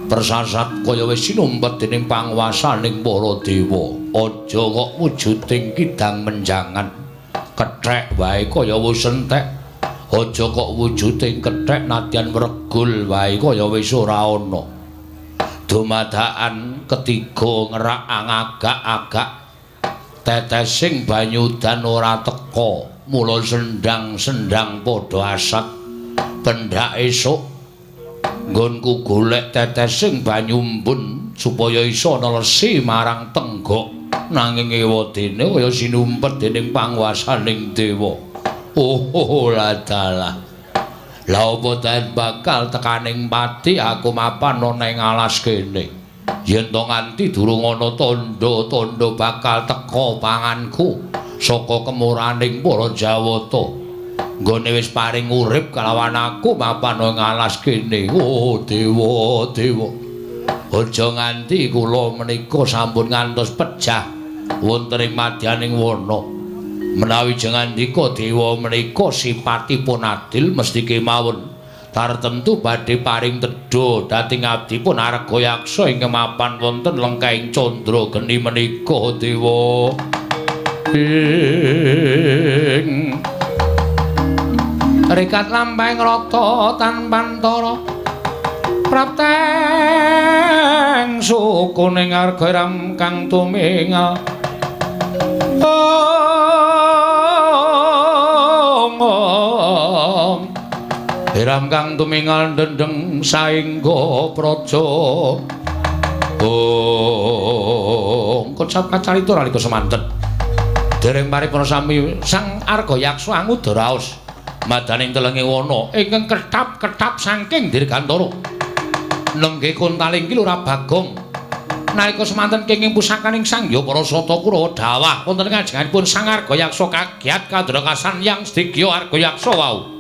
persasat kaya wis sinumpet dening panguwasaning para dewa. Aja kok wujuding kidang menjangan, kethek wae kaya wis entek. Aja kok wujuding kethek nadyan wregul wae kaya wis ora ana. Dumadakan ketiga ngerak angagak-agak, tetesing banyu udan ora teka, mula sendang-sendang padha asat. Pendak esuk nggonku golek tetesing banyu embun supaya iso nelesi marang tenggok, nanging ewadene kaya sinumpet dening panguwasaning dewa. Oh ladalah. Lah apa den bakal tekaning pati aku mapan ana ing alas kene. Yen to nganti durung ana tandha-tandha bakal teka panganku saka kemuraning para Jawata. Nggone wis paring urip kalawan aku mapan ing alas kene. Oh dewa, dewa. Aja nganti kula menika sampun ngantos pejah wonten ing madyaning wana. Menawi jengandika dewa menika sipatipun adil mesti kemawon tartemtu badhe paring tedha dhateng abdipun Argayaksa ingkang mapan wonten lengkahing candra geni menika dewa. Ing rikat lampahing rata tanpantara prapteng sukuning arga kang tumingal. Hiram kang tumingal dendeng saengga praja. Oh, kocap kacarita nalika semanten. Dereng paripurna sami Sang Argayaksa anguda raos madaning telenge wana ingkang ketap-ketap saking dirgantara. Nenggih kontaling ki Lurah Bagong. Nalika semanten kenging pusakaning Sang Hyang Parasata Kurawa dawah wonten ngajenganipun Sang Argayaksa kagiat kadrakasan yang sedaya Argayaksa wau.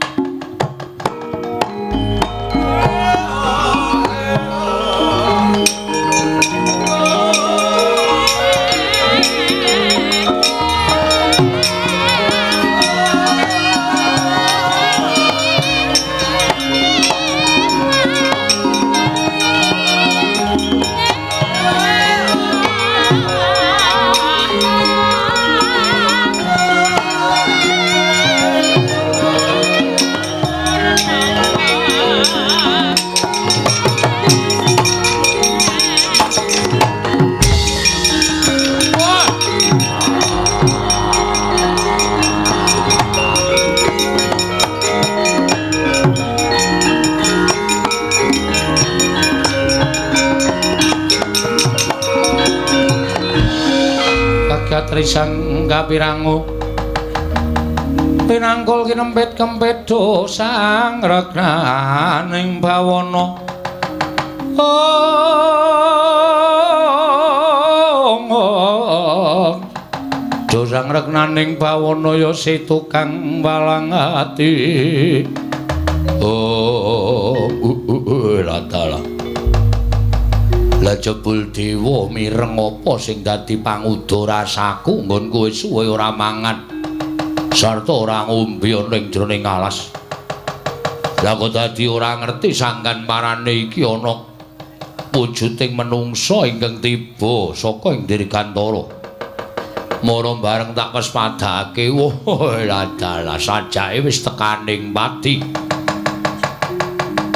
Trisang kapirangu pinangkul kinempit kempit sang regnaning bawana. Oh, sang regnaning bawana ya si tukang walang ati. Oh, ladalah. Lah jebul dewa mireng apa sing dadi panguda rasaku nggonku wis suwe ora mangan sarta ora ngombe ana ing jroning alas. Lah kok dadi ora ngerti sanggan parane iki ana wujuding menungsa ingkang tiba saka ing dirgantara. Mara bareng tak pespadake, wah ladalah sajake wis tekaning pati.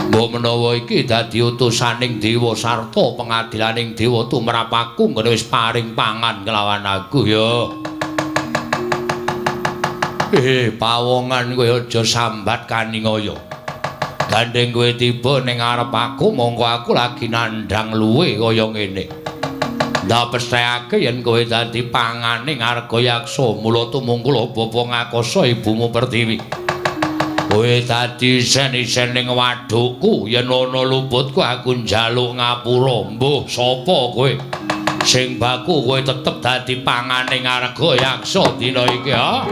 Mbok menawa iki dadi utusaning dewa sarta pengadilaning dewa tumrap aku nggone wis paring pangan kelawan aku ya. Pawongan kowe aja sambat kaningaya. Gandeng kowe tiba ning ngarep aku mongko aku lagi nandhang luwe kaya ngene. Ndak pesthekake yen kowe dadi panganing Argayaksa mula tumungkul bapa ngakasa ibumu Pertiwi. Kowe dadi isen-isen ning wadukku yen ana luputku aku njaluk ngapura. Mbuh sapa kowe? Sing baku kowe tetep dadi panganing Argayaksa dina iki ha.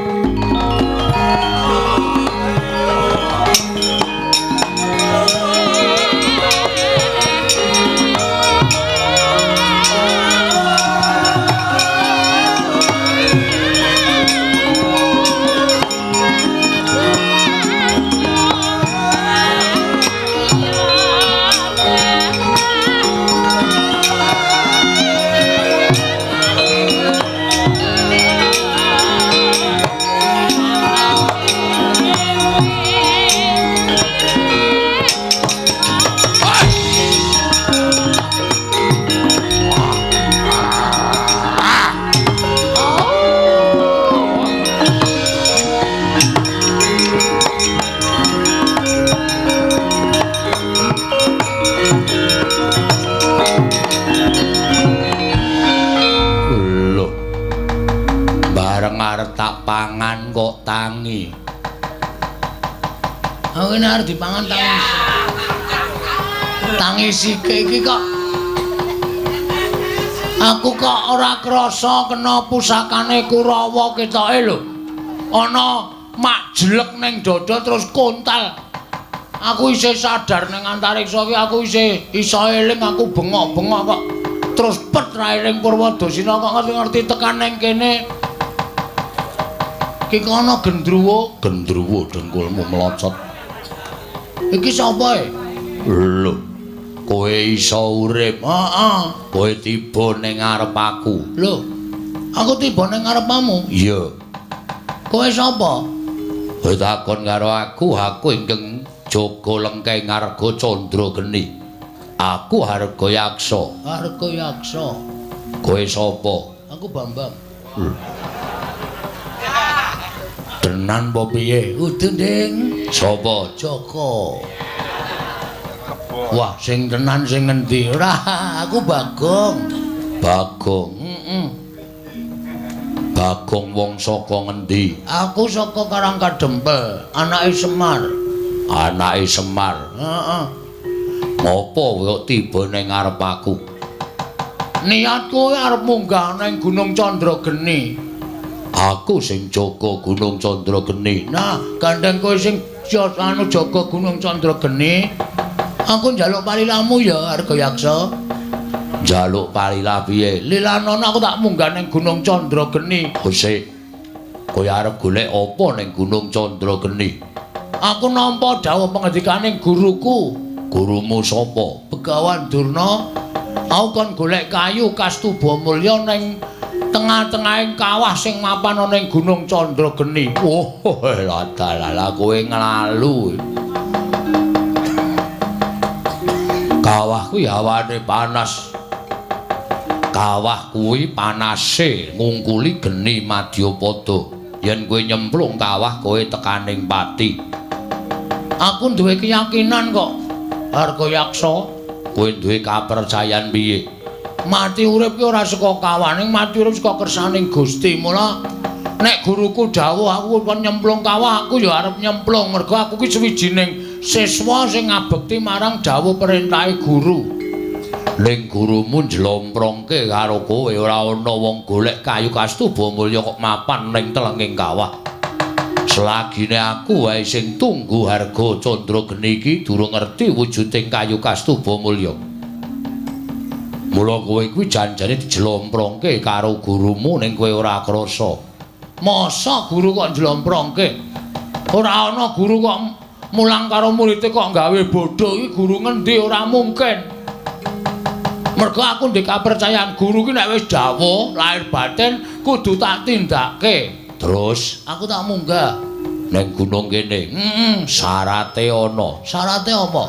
kok tangi. Aku ini arep dipangan tangi. Tangi sike iki kok. Aku kok ora krasa kena pusakane Kurawa ketoke lho. Ana mak jelek ning dada terus kontal. Aku isih sadar ning antariksa iki, aku isih iso eling, aku bengok-bengok kok. Terus pet ra eling Purwadasina kok ngerti-ngerti tekan ning kene. Ki kono gendruwo, gendruwo dengkulmu melocot. Iki sapa e? Lho, kowe iso urip. Heeh. Kowe tiba ning ngarep aku. Lho, aku tiba ning ngarepmu? Iya. Kowe sapa? Kowe takon karo aku, aku ingkang jaga lengkeng Arga Candra Geni. Aku Harga Yaksa. Harga Yaksa. Kowe sapa? Aku Bambang. Tenan apa piye? Udu, Ding. Sapa? Joko. Wah, sing tenan sing ngendi? Ora, aku Bagong. Bagong. Heeh. Bagong wong saka ngendi? Aku saka Karangkadempel, anake Semar. Anake Semar. Heeh. Ngopo kok tiba ning ngarep aku? Niatku arep munggah ning Gunung Candra Geni. Aku sing jaga Gunung Candra Geni. Nah, gandeng kowe sing anu jaga Gunung Candra Geni. Aku njaluk palilamu ya, Harga Yaksa. Njaluk palila piye? Lilanono aku tak munggah ning Gunung Candra Geni. Sik. Kowe arep golek apa ning Gunung Candra Geni? Aku nampa dawuh pengendikane guruku. Gurumu sapa? Begawan Durna. Aku kon golek kayu Kastuba Mulya ning tengah-tengahing kawah sing mapan ana ning Gunung Candra Geni. Oh, ladalah kowe nglalu. Kawah kuwi hawane panas. Kawah kuwi panase ngungkuli geni madyapada. Yen kowe nyemplung kawah kowe tekaning pati. Aku duwe keyakinan kok, Harga Yaksa. Kowe duwe kapercayan piye? Mati urip ki ora saka kawah, ning mati urip saka kersaning Gusti. Mula nek guruku dawuh aku kon nyemplung kawah, aku ya arep nyemplung mergo aku ki sawijining siswa sing ngabekti marang dawuh perintahe guru. Ning gurumu njlomprongke karo kowe ora ana wong golek kayu Kastuba Mulya kok mapan ning telenging kawah. Selagine aku wae sing tunggu Harga Candra Geni iki durung ngerti wujuding kayu Kastuba Mulya. Mula kowe kuwi janjane dijlomprongke karo gurumu ning kowe ora krasa. Masa guru kok njlomprongke? Ora ana guru kok mulang karo muridé kok gawe bodho iki guru ngendi, ora mungkin. Mergo aku ndek kapercayan guru ki nek wis dawuh lahir batin kudu tak tindake. Terus aku tak munggah ning gunung kene. Heeh, syarate ana. Syarate apa?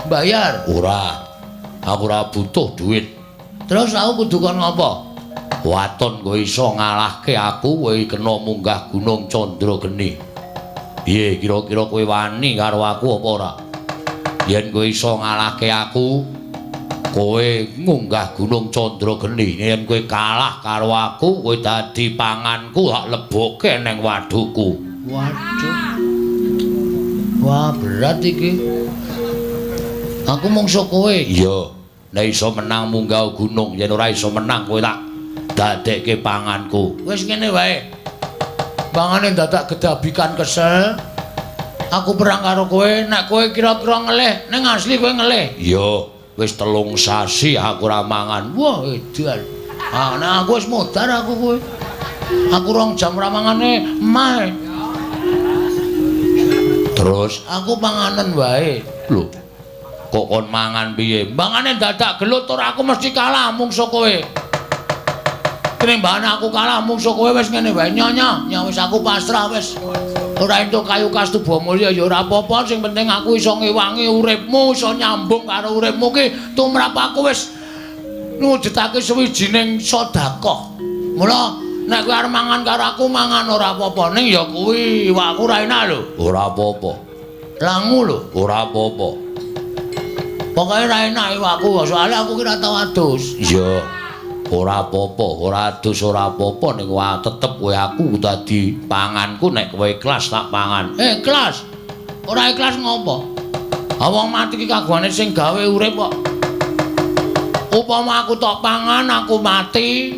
Bayar? Ora. Aku ora butuh duit. Terus aku kudu kon ngopo? Waton kowe iso ngalahke aku, kowe kena munggah Gunung Candra Geni. Piye kira-kira kowe wani karo aku apa ora? Yen kowe iso ngalahke aku, kowe munggah Gunung Candra Geni. Yen kowe kalah karo aku, kowe dadi panganku, tak lebokke ning wadukku. Waduh. Wah, berat iki. Aku mungsuh kowe. Iya. Nek iso menang munggah gunung, yen ora iso menang kowe tak dadekke panganku. Wis ngene wae. Pangane dadak gedabikan kesel. Aku perang karo kowe, nek kowe kira-kira ngelih, ning asli kowe ngelih. Iya, wis 3 sasi aku ora mangan. Wah, edan. Ah, nek aku wis modar aku kowe. Aku 2 jam ora mangane emah. Terus aku panganen wae. Lho. Kok kon mangan piye? Mangane dadak gelut ora aku mesti kalah mungsuh kowe. Tinimbangane aku kalah mungsuh kowe wis ngene wae nyonya, nya wis aku pasrah wis. Ora entuk kayu Kastuba Mulya ya ora apa-apa, sing penting aku iso ngewangi uripmu, iso nyambung karo uripmu ki tumrap aku wis ngujudake sawijining sedekah. Mula nek kowe arep mangan karo aku mangan ora apa-apa, ning ya kuwi iwakku ora enak lho. Ora apa-apa. Langu lho. Ora apa-apa. Pokoke ora enak iwakku, soalnya aku ki ora tau adus. Iya. Ora apa-apa, ora adus ora apa-apa ning tetep kowe aku dadi panganku nek kowe ikhlas tak pangan. Ikhlas. Ora ikhlas ngopo? Ha wong mati iki kagungane sing gawe urip kok. Upama aku tok pangan aku mati,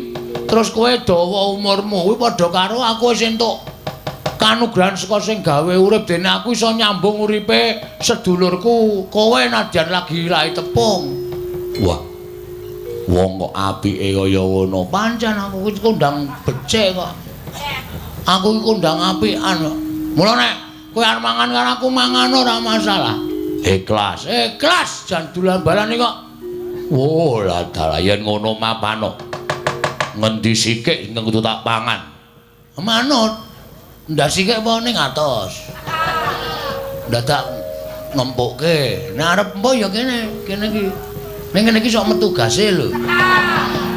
terus kowe dawa umurmu kuwi padha karo aku wis entuk kanugrahan saka sing gawe urip dene aku iso nyambung uripe sedulurku kowe nadyan lagi lahi tepung. Wah. Wong kok apike kaya ngono. Pancen aku iki kondang becik kok. Aku iki kondang apikan kok. Mula nek kowe arep mangan karo aku mangan ora masalah. Ikhlas. Ikhlas jan dolan balane kok. Oh, lah dalah yen ngono mapano. Ngendi sikik ingkang kudu tak pangan? Manut. Ndak sikik apa ning atos. Ndadak ngempukke. Nek arep empo ya kene, kene iki. Ning kene iki sok metu gase lho.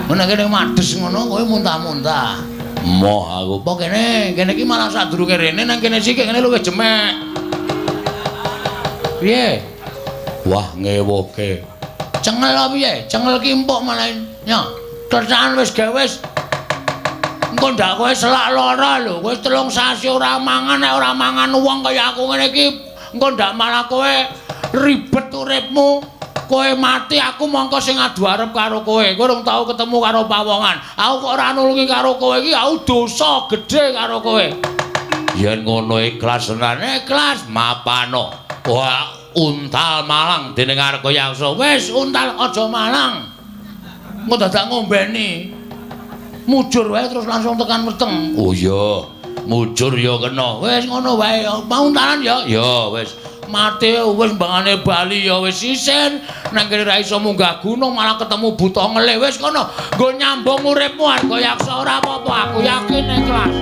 Nek kene mades ngono kowe muntah-muntah. Moh aku. Apa kene? Kene iki malah sadurunge rene nang kene sikik kene luwih jemek. Piye? Wah, ngewuhke. Cengel apa piye? Cengel ki empuk malah. Yo, kerjaan wis gawe wis. Engko ndak kowe selak lara lho, kowe 3 sasi ora mangan, nek ora mangan wong kaya aku ngene iki, engko ndak malah kowe ribet uripmu. Kowe mati aku mongko sing adu arep karo kowe. Kowe urung tau ketemu karo pawongan. Aku kok ora nulungi karo kowe iki, aku dosa gedhe karo kowe. Yen ngono ikhlas tenan, ikhlas mapano. Wah, untal malang dening Argayaksa. Wis untal aja malang. Engko dadak ngombeni. Mujur wae terus langsung tekan weteng. Oh iya, mujur ya kena. Wis ngono wae, mau untalan ya. Ya wis. Mati wis mbangane bali ya wis isin nang kene ra iso munggah gunung malah ketemu buta ngelih. Wis kono nggo nyambung uripmu Argayaksa ora apa-apa, aku yakin ikhlas.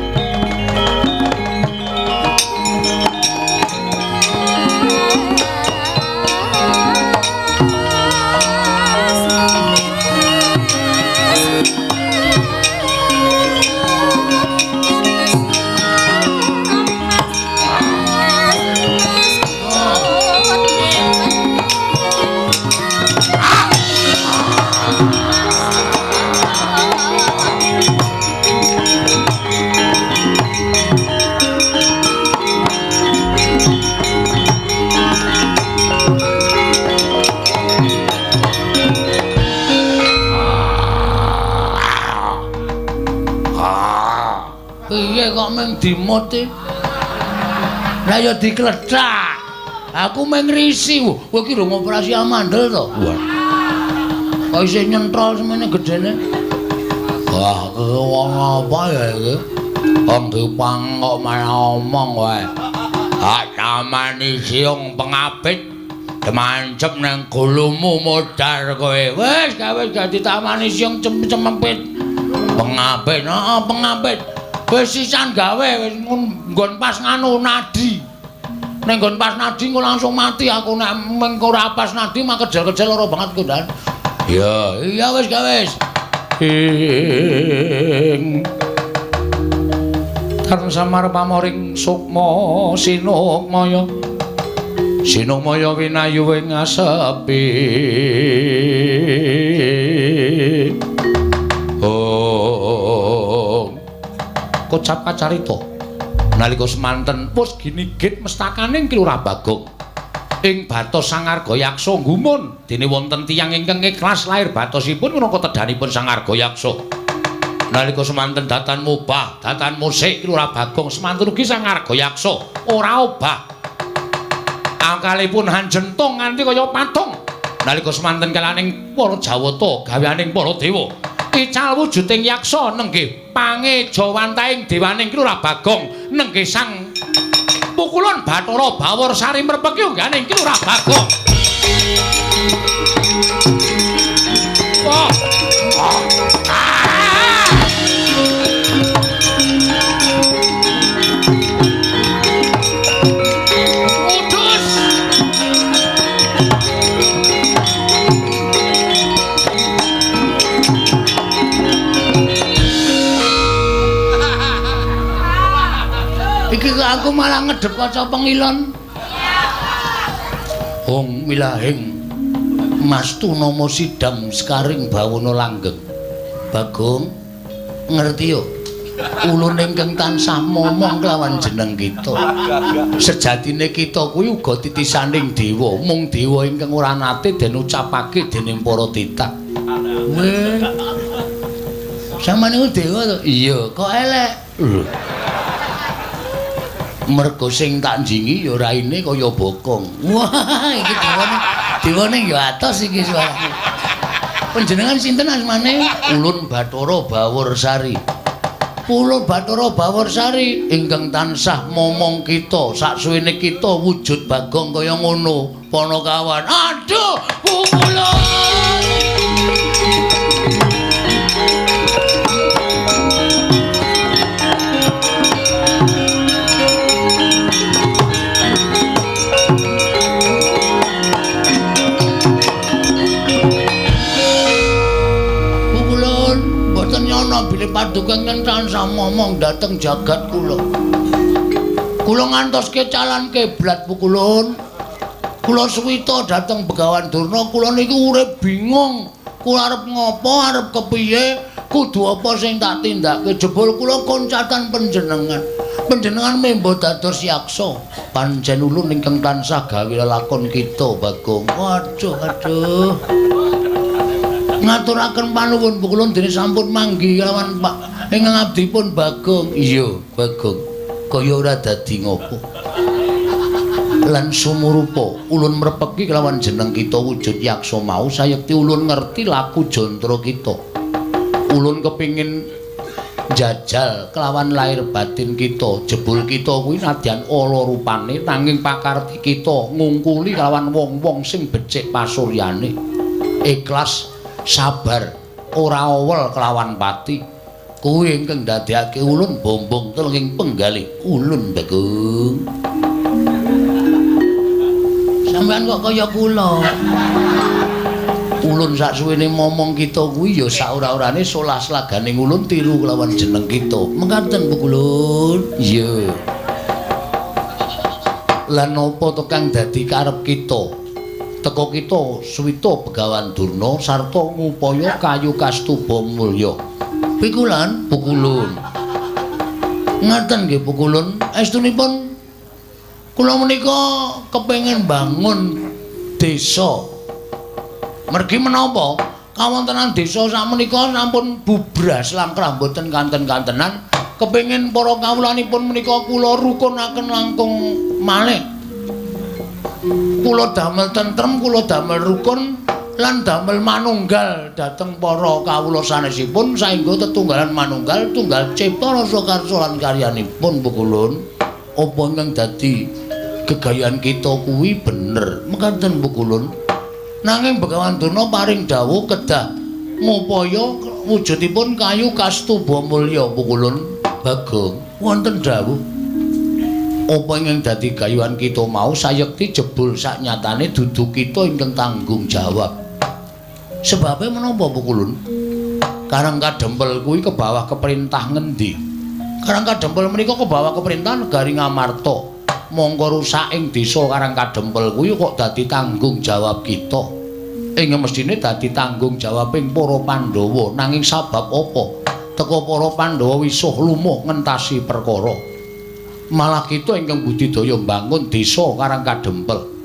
Piye kok mung dimut iki? Lah ya diklethak. Aku mung ngrisi. Kowe iki lho ngoperasi amandel to? Wah. Kok isih nyentrol semene gedene? Wah, wong apa ya iki? Wong dipang kok malah omong wae. Hak tamani siung pengapit demancep nang gulumu modar kowe. Wis gawe dadi tamani siung cempit. Pengapit, heeh, pengapit. Wis sisan gawe wis nggon pas nganu nadi. Ning nggon pas nadi engko langsung mati aku nek mengko ora pas nadi mah kejel-kejel lara banget kok, Dan. Iya, iya wis gawe wis. Ing Tarung samar pamoring sukma sinukmaya. Sinukmaya winayu ing asepi. Oh. Kocap kacarita nalika semanten wis ginigit mestakaning Ki Lurah Bagong ing batos Sang Argayaksa gumun dene wonten tiyang ingkang ikhlas lair batosipun minangka tedhanipun Sang Argayaksa. Nalika semanten datan mubah datan musik Ki Lurah Bagong semanten ugi Sang Argayaksa ora obah angkalipun hanjentung nganti kaya patung. Nalika semanten kalaning para Jawata gaweaning para dewa ical wujuding yaksa nenggih pangejawantahing dewaning Ki Lurah Bagong nenggih sang pukulun Bathara Bawor Sari merpeki ungganing Ki Lurah Bagong. Wah. Iki kok aku malah ngedep kaca pengilon. Hong milahing mastu nama sidam sekaring bawana langgeng. Bagong ngerti yo. Ulun ingkang tansah momong kelawan jeneng kita. Sejatine kita kuwi uga titisaning dewa, mung dewa ingkang ora nate den ucapake dening para titah. Weh. Sampeyan niku dewa to? Iya, kok elek. Lho. Mergo sing tak njingi ya raine kaya bokong. Wah, iki dewane. Dewane ya atos iki suarane. Panjenengan sinten asmane? Ulun Bathara Baworsari. Kula Bathara Baworsari ingkang tansah momong kita saksuwene kita wujud Bagong kaya ngono Panakawan. Aduh, pukulun. Bilih paduka ingkang tansah momong dhateng jagat kula. Kula ngantoske calan kiblat pukulun. Kula suwita dhateng Begawan Durna, kula niku urip bingung. Kula arep ngopo, arep kepiye, kudu apa sing tak tindakake. Jebul kula koncatan panjenengan. Panjenengan membo dados yaksa. Pancen ulun ingkang tansah gawe lelakon kita, Bagong. Waduh, aduh. Ngaturaken panuwun pukulun dene sampun manggi kelawan Pak ingkang abdipun Bagong. Iya, Bagong. Kaya ora dadi ngopo. Lan sumurupa ulun mrepeki kelawan jeneng kita wujud yaksa mau sayekti ulun ngerti laku jantara kita. Ulun kepingin jajal kelawan lahir batin kita. Jebul kita kuwi nadyan ala rupane nanging pakarti kita ngungkuli kelawan wong-wong sing becik pasuryane. Ikhlas, sabar, ora owel kelawan pati. Kuwi ingkang ndadekake ulun bombong telenging penggalih ulun Bagong. Sampeyan kok kaya kula. Ulun saksuwene momong kita kuwi ya saora-orane solah slaganing ulun tiru kelawan jeneng kita. Mekaten pukulun. Iya. Lan napa to kang dadi karep kita? Teka kita suwita Begawan Durna sarta ngupaya kayu kastuba mulya. Pikulan pukulun. Ngaten nggih pukulun. Estunipun kula menika kepengin bangun desa. Mergi menapa kawontenan desa sakmenika sampun bubras langkrah mboten kanten-kantenan. Kepengin para kawulanipun menika kula rukunaken langkung malih. Kula damel tentrem, kula damel rukun lan damel manunggal dhateng para kawula sanesipun saengga tetunggalan manunggal tunggal cipta rasa karsa lan karyanipun pukulun. Apa ingkang dadi gegayan kita kuwi bener mekaten pukulun. Nanging Begawan Durna paring dawuh kedah ngupaya wujudipun kayu kastuba mulya pukulun. Bagong wonten dawuh apa ingkang dadi gayuhan kita mau sayekti jebul saknyatane dudu kita ingkang tanggung jawab. Sebabe menapa pukulun? Karang Kadempel kuwi kebawah keperintah ngendi? Karang Kadempel menika kebawah keperintah negari Ngamarta. Mongko rusak ing desa Karang Kadempel kuwi kok dadi tanggung jawab kita. Ing mestine dadi tanggung jawabing para Pandhawa. Nanging sabab apa? Teka para Pandhawa wisuh lumuh ngentasi perkara. Malah kita ingkang budidaya mbangun desa Karang Kadempel.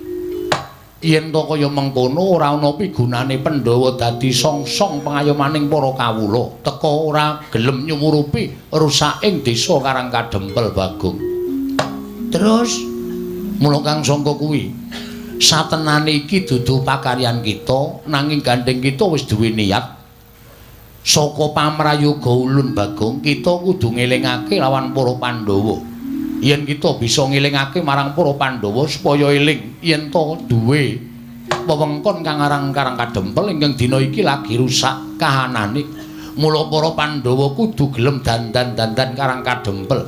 Yen to kaya mengkono ora ana pigunane Pandhawa dadi songsong pengayomaning para kawula. Teka ora gelem nyumurupi rusaking desa Karang Kadempel Bagong. Terus mula kang sangka kuwi satenane iki dudu pakaryan kita, nanging gandeng kita wis duwe niat. Saka pamrayoga ulun Bagong, kita kudu ngelingake lawan para Pandhawa. Yen kita bisa ngelingake marang para Pandhawa supaya eling yen to duwe wewengkon kang aran Karang Kadempel ingkang dina iki lagi rusak kahanane. Mula para Pandhawa kudu gelem dandan-dandan Karang Kadempel.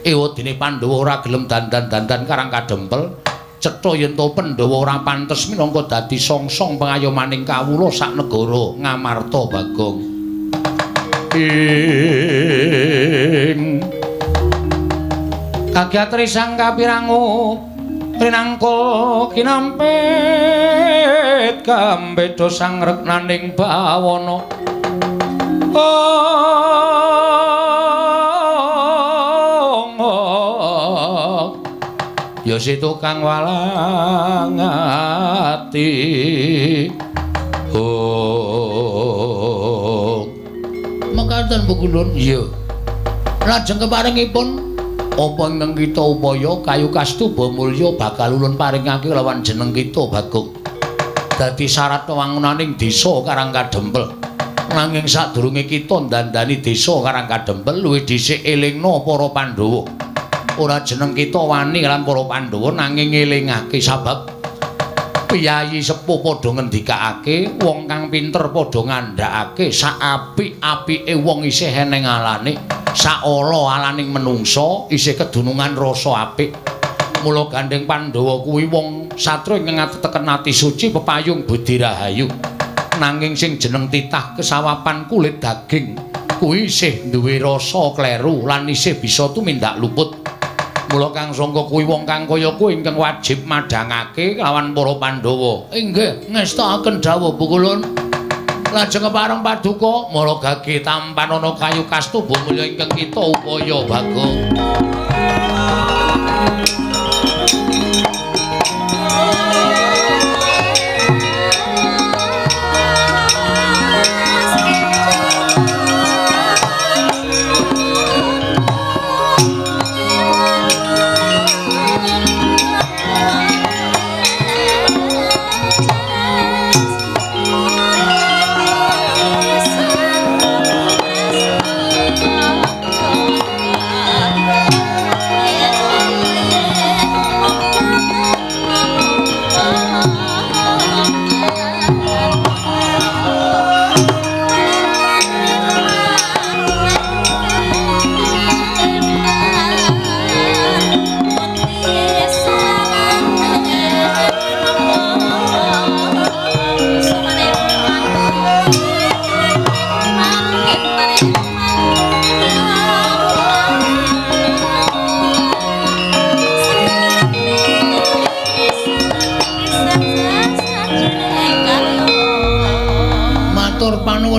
Ewadene Pandhawa ora gelem dandan-dandan Karang Kadempel, cetha yen to Pandhawa ora pantes minangka dadi songsong pengayomaning kawula sak negara Ngamarta Bagong. Ing kagiatri sang kapirangu rinangkul kinampit kambeda sang reknaning bawana. Ya si tukang walang ati. Oh. Mekaten Pukulun. Iya. Lajeng keparengipun apa ingkang kita upaya kayu kastuba mulya bakal ulun paringake lawan jeneng kita Bagong. Dadi syarat wangunaning desa Karang Kadempel. Nanging sadurunge kita ndandani desa Karang Kadempel luwih dhisik elingna para Pandhawa. Ora jeneng kita wani lan para Pandhawa nanging ngelingake sabab piyayi sepuh padha ngendikake, wong kang pinter padha ngandhakake sak apik-apike wong isih eneng alane, sak ala alaning menungsa isih kedunungan rasa apik. Mula gandeng Pandhawa kuwi wong satru ingkang ateteken ati suci pepayung budi rahayu. Nanging sing jeneng titah kesawapan kulit daging kuwi isih duwe rasa kleru lan isih bisa tumindak luput. Mula Kang Sangka kuwi wong kang kaya kuwi ingkang wajib madhangake lawan para Pandhawa. Inggih, ngestakaken dawuh Pukulun. Lajeng kepareng paduka mara gage tampanana kayu kastuba mulya ingkang kita upaya Bagong.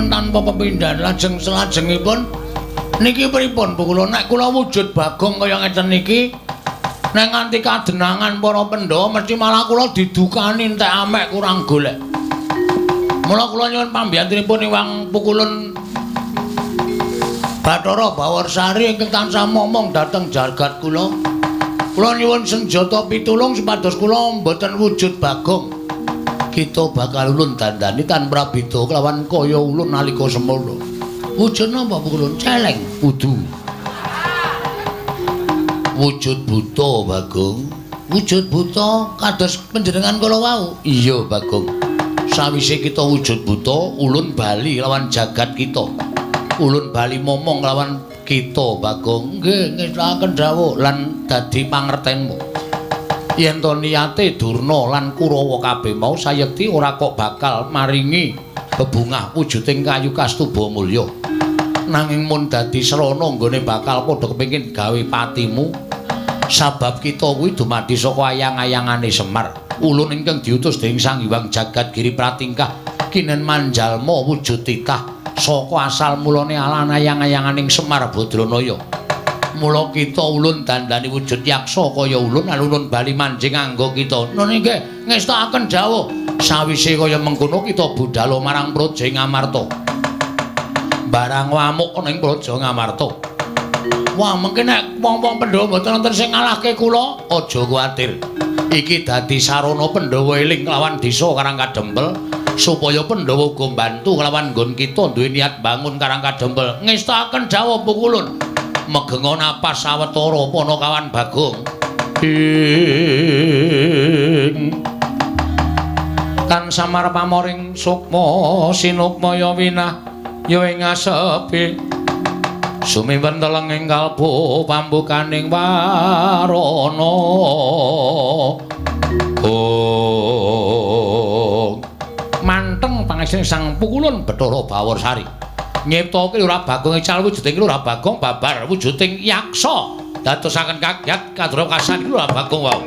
Tanpa pepindhan lajeng selajengipun niki pripun Bu kula nek kula wujud Bagong kaya ngeten niki nek nganti kadenangan para Pandhawa mesti malah kula didukani entek amek kurang golek. Mula kula nyuwun pambiyantunipun Iwang Pukulun Bathara Bawarsari ingkang tansah momong dhateng jagat kula. Kula nyuwun senjata pitulung supados kula mboten wujud Bagong. Kita bakal ulun dandani tan prabida kelawan kaya ulun nalika semono. Wujud napa Pukulun? Celeng kudu. Wujud buta Bagong. Wujud buta kados panjenengan kala wau. Iya Bagong. Sawise kita wujud buta, ulun bali lawan jagat kita. Ulun bali momong lawan kita Bagong. Nggih, ngestakaken dawuh lan dadi pangertenmu. Yen to niyate Durna lan Kurawa kabeh mau sayekti ora kok bakal maringi bebungah wujuding kayu kastuba mulya. Nanging mun dadi srana nggone bakal padha kepengin gawe patimu sabab kita kuwi dumadi saka ayang-ayangane Semar. Ulun ingkang diutus dening Sang Hyang Jagat Giri Pratingkah kinen manjalma wujud titah saka asal mulane alan ayang-ayanganing Semar Badranaya. Mula kita ulun dandani wujud yaksa kaya ulun alun bali manjing anggo kita. Nun inggih ngestakaken dawuh. Sawise kaya mengkono kita budhal marang Praja Ngamarta. Barang wamuk ana ing Praja Ngamarta. Wah, mengke nek wong-wong Pandhawa mboten wonten sing ngalahke kula, aja kuwatir. Iki dadi sarana Pandhawa eling kelawan desa Karang Kadempel supaya Pandhawa uga mbantu kelawan nggon kita duwe niat bangun Karang Kadempel. Ngestakaken dawuh Pukulun. Megenga napas sawetara Panakawan Bagong. Ing tan samar pamoring sukma sinukmaya winah ya ing asepi sumiwen telenging kalbu pambukaning warana. Oh, manteng pangesting Sang Pukulun Bathara Bawarsari nyiptake Lurah Bagong ical wujuding Lurah Bagong babar wujuding yaksa dadosaken kagyat kadra kasan Lurah Bagong wau.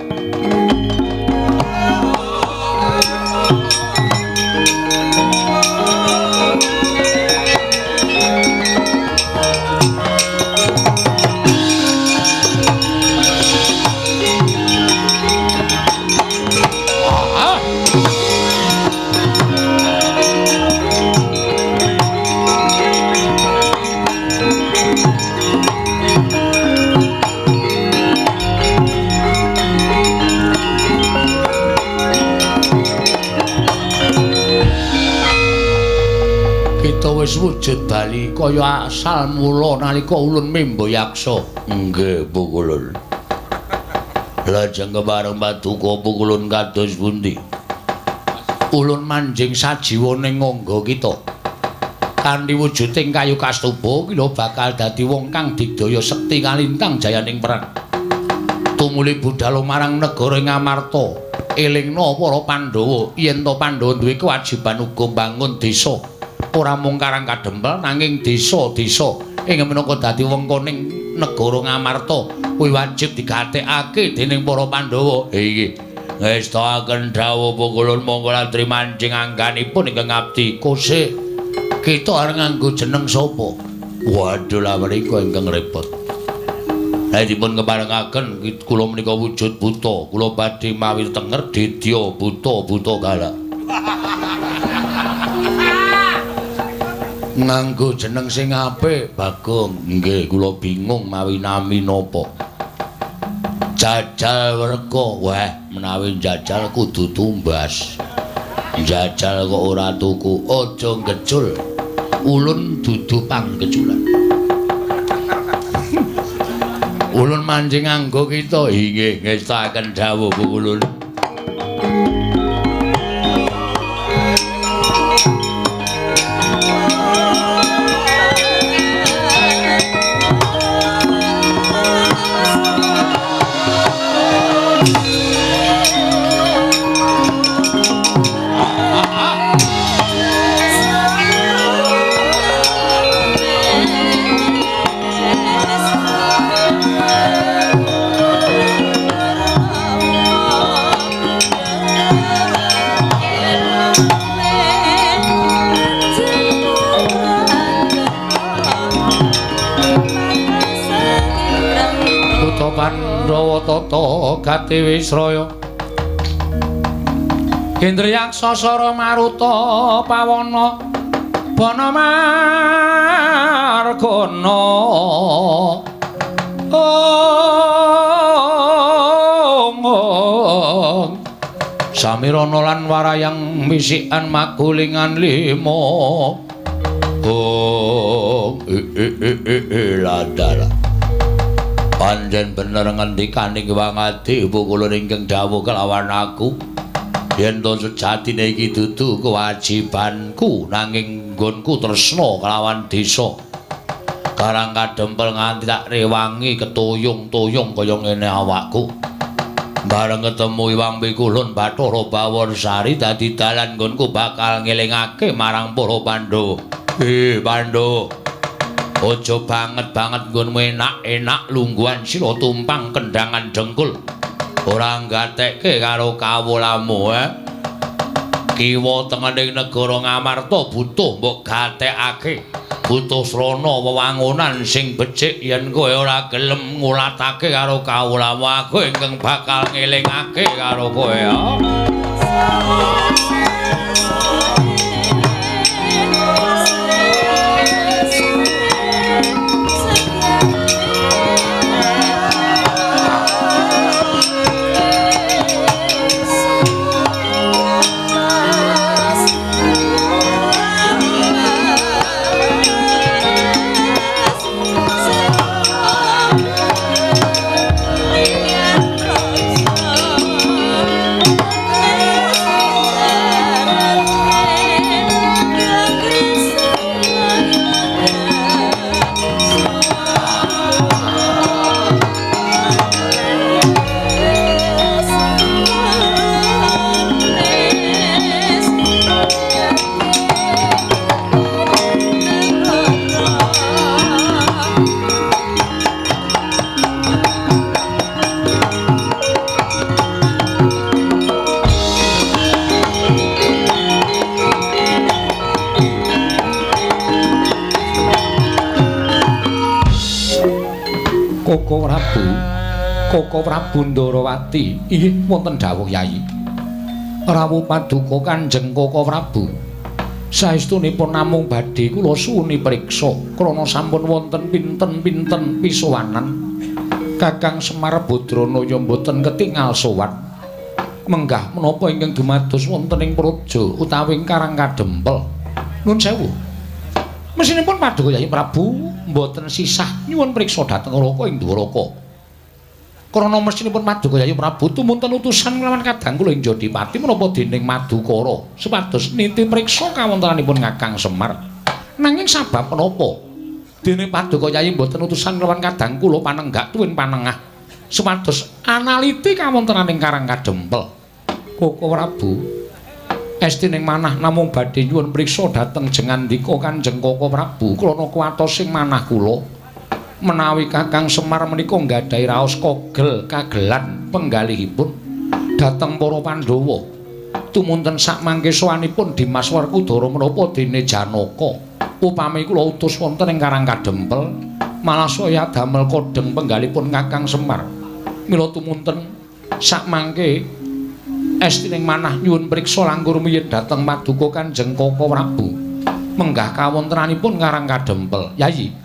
wujud bali kaya asal mula nalika ulun memba yaksa. Nggih, Pukulun. Lajeng kepareng paduka Pukulun kados pundi? Ulun manjing sajiwa ning angga kita. Kanthi wujuding kayu kastuba kila bakal dadi wong kang digdaya sekti kalintang jayaning perang. Tumuli budhal marang negara Ngamarta. Elingna para Pandhawa yen to Pandhawa duwe kewajiban uga mbangun desa. Ora mung Karang Kadempel nanging desa-desa ing minangka dadi wengkoning negara Ngamarta kuwi wajib digatekake dening para Pandhawa. Inggih. Ngestakaken dawuh Pukulun monggo latri manjing angganipun ingkang abdi. Kose kita arep nganggo jeneng sapa? Waduh lha menika ingkang repot. Lah dipun keparengaken kula menika wujud buta, kula badhe mawi tenger dedya buta-buta galak. Nganggo jeneng sing apik, Bagong. Nggih, kula bingung mawi nami napa. Jajal werka, wah menawi jajal kudu tumbas. Jajal kok ora tuku, aja ngecul. Ulun dudu panggeculan. Ulun manjing nganggo kita. Inggih, ngestakaken dawuh Pukulun. Pandhawa tata gati wisraya Indriyaksa sara maruta pawana bana margana ong samirana lan warayang misikan magulingan lima ong ladala. Panjen bener ngendikaning Wangadi Pukulun ingkang dawuh kelawan aku yen to sejatine iki dudu kewajibanku nanging nggonku tresna kelawan desa Karang Kadempel nganti tak rewangi ketuyung-tuyung kaya ngene awakku. Bareng ketemu Iwang Pikulun Bathara Baworsari dadi dalan nggonku bakal ngelingake marang para Pandhawa. Pandhawa, aja banget-banget nggonmu enak-enak lungguhan sira tumpang kendangan dengkul. Ora nggatekke karo kawulamu, Kiwa tengening negara Ngamarta butuh mbok gatekake. Butuh srana wewangunan sing becik yen kowe ora gelem ngulatake karo kawulamu aku ingkang bakal ngelingake karo kowe ya. Koko Prabu Ndarawati, inggih wonten dawuh Yayi. Rawuh paduka Kanjeng Koko Prabu. Saestunipun namung badhe kula suwuni priksa krana sampun wonten pinten-pinten pisowanan. Kakang Semar Badranaya mboten ketingal sowan. Menggah menapa ingkang dumados wonten ing praja utawi ing Karang Kadempel. Nun sewu. Mesinipun Paduka Yayi Prabu mboten sisah nyuwun priksa dhateng Raka ing Dwaraka. Krana mesinipun Paduka Yayi Prabu tumunten utusan nglawan kadang kula ing Jodipati menapa dening Madukara supados niti priksa kawontenanipun Kakang Semar. Nanging sabab menapa dene Paduka Yayi mboten utusan nglawan kadang kula panenggak tuwin panengah supados analiti kawontenaning Karang Kadempel. Koko Prabu estining manah namung badhe nyuwun priksa dhateng jengandika Kanjeng Koko Prabu krana kuwatos sing manah kula menawi Kakang Semar menika nggadahi raos kogel kagelan penggalihipun dhateng para Pandhawa. Tumunten sakmangke sowanipun Dimas Werkudara menapa dene Janaka upami kula utus wonten ing Karang Kadempel malah saya damel kodheng penggalipun Kakang Semar. Mila tumunten sakmangke estining manah nyuwun priksa langkung rumiyin dhateng Paduka Kanjeng Koko Prabu menggah kawontenanipun Karang Kadempel. Yayi,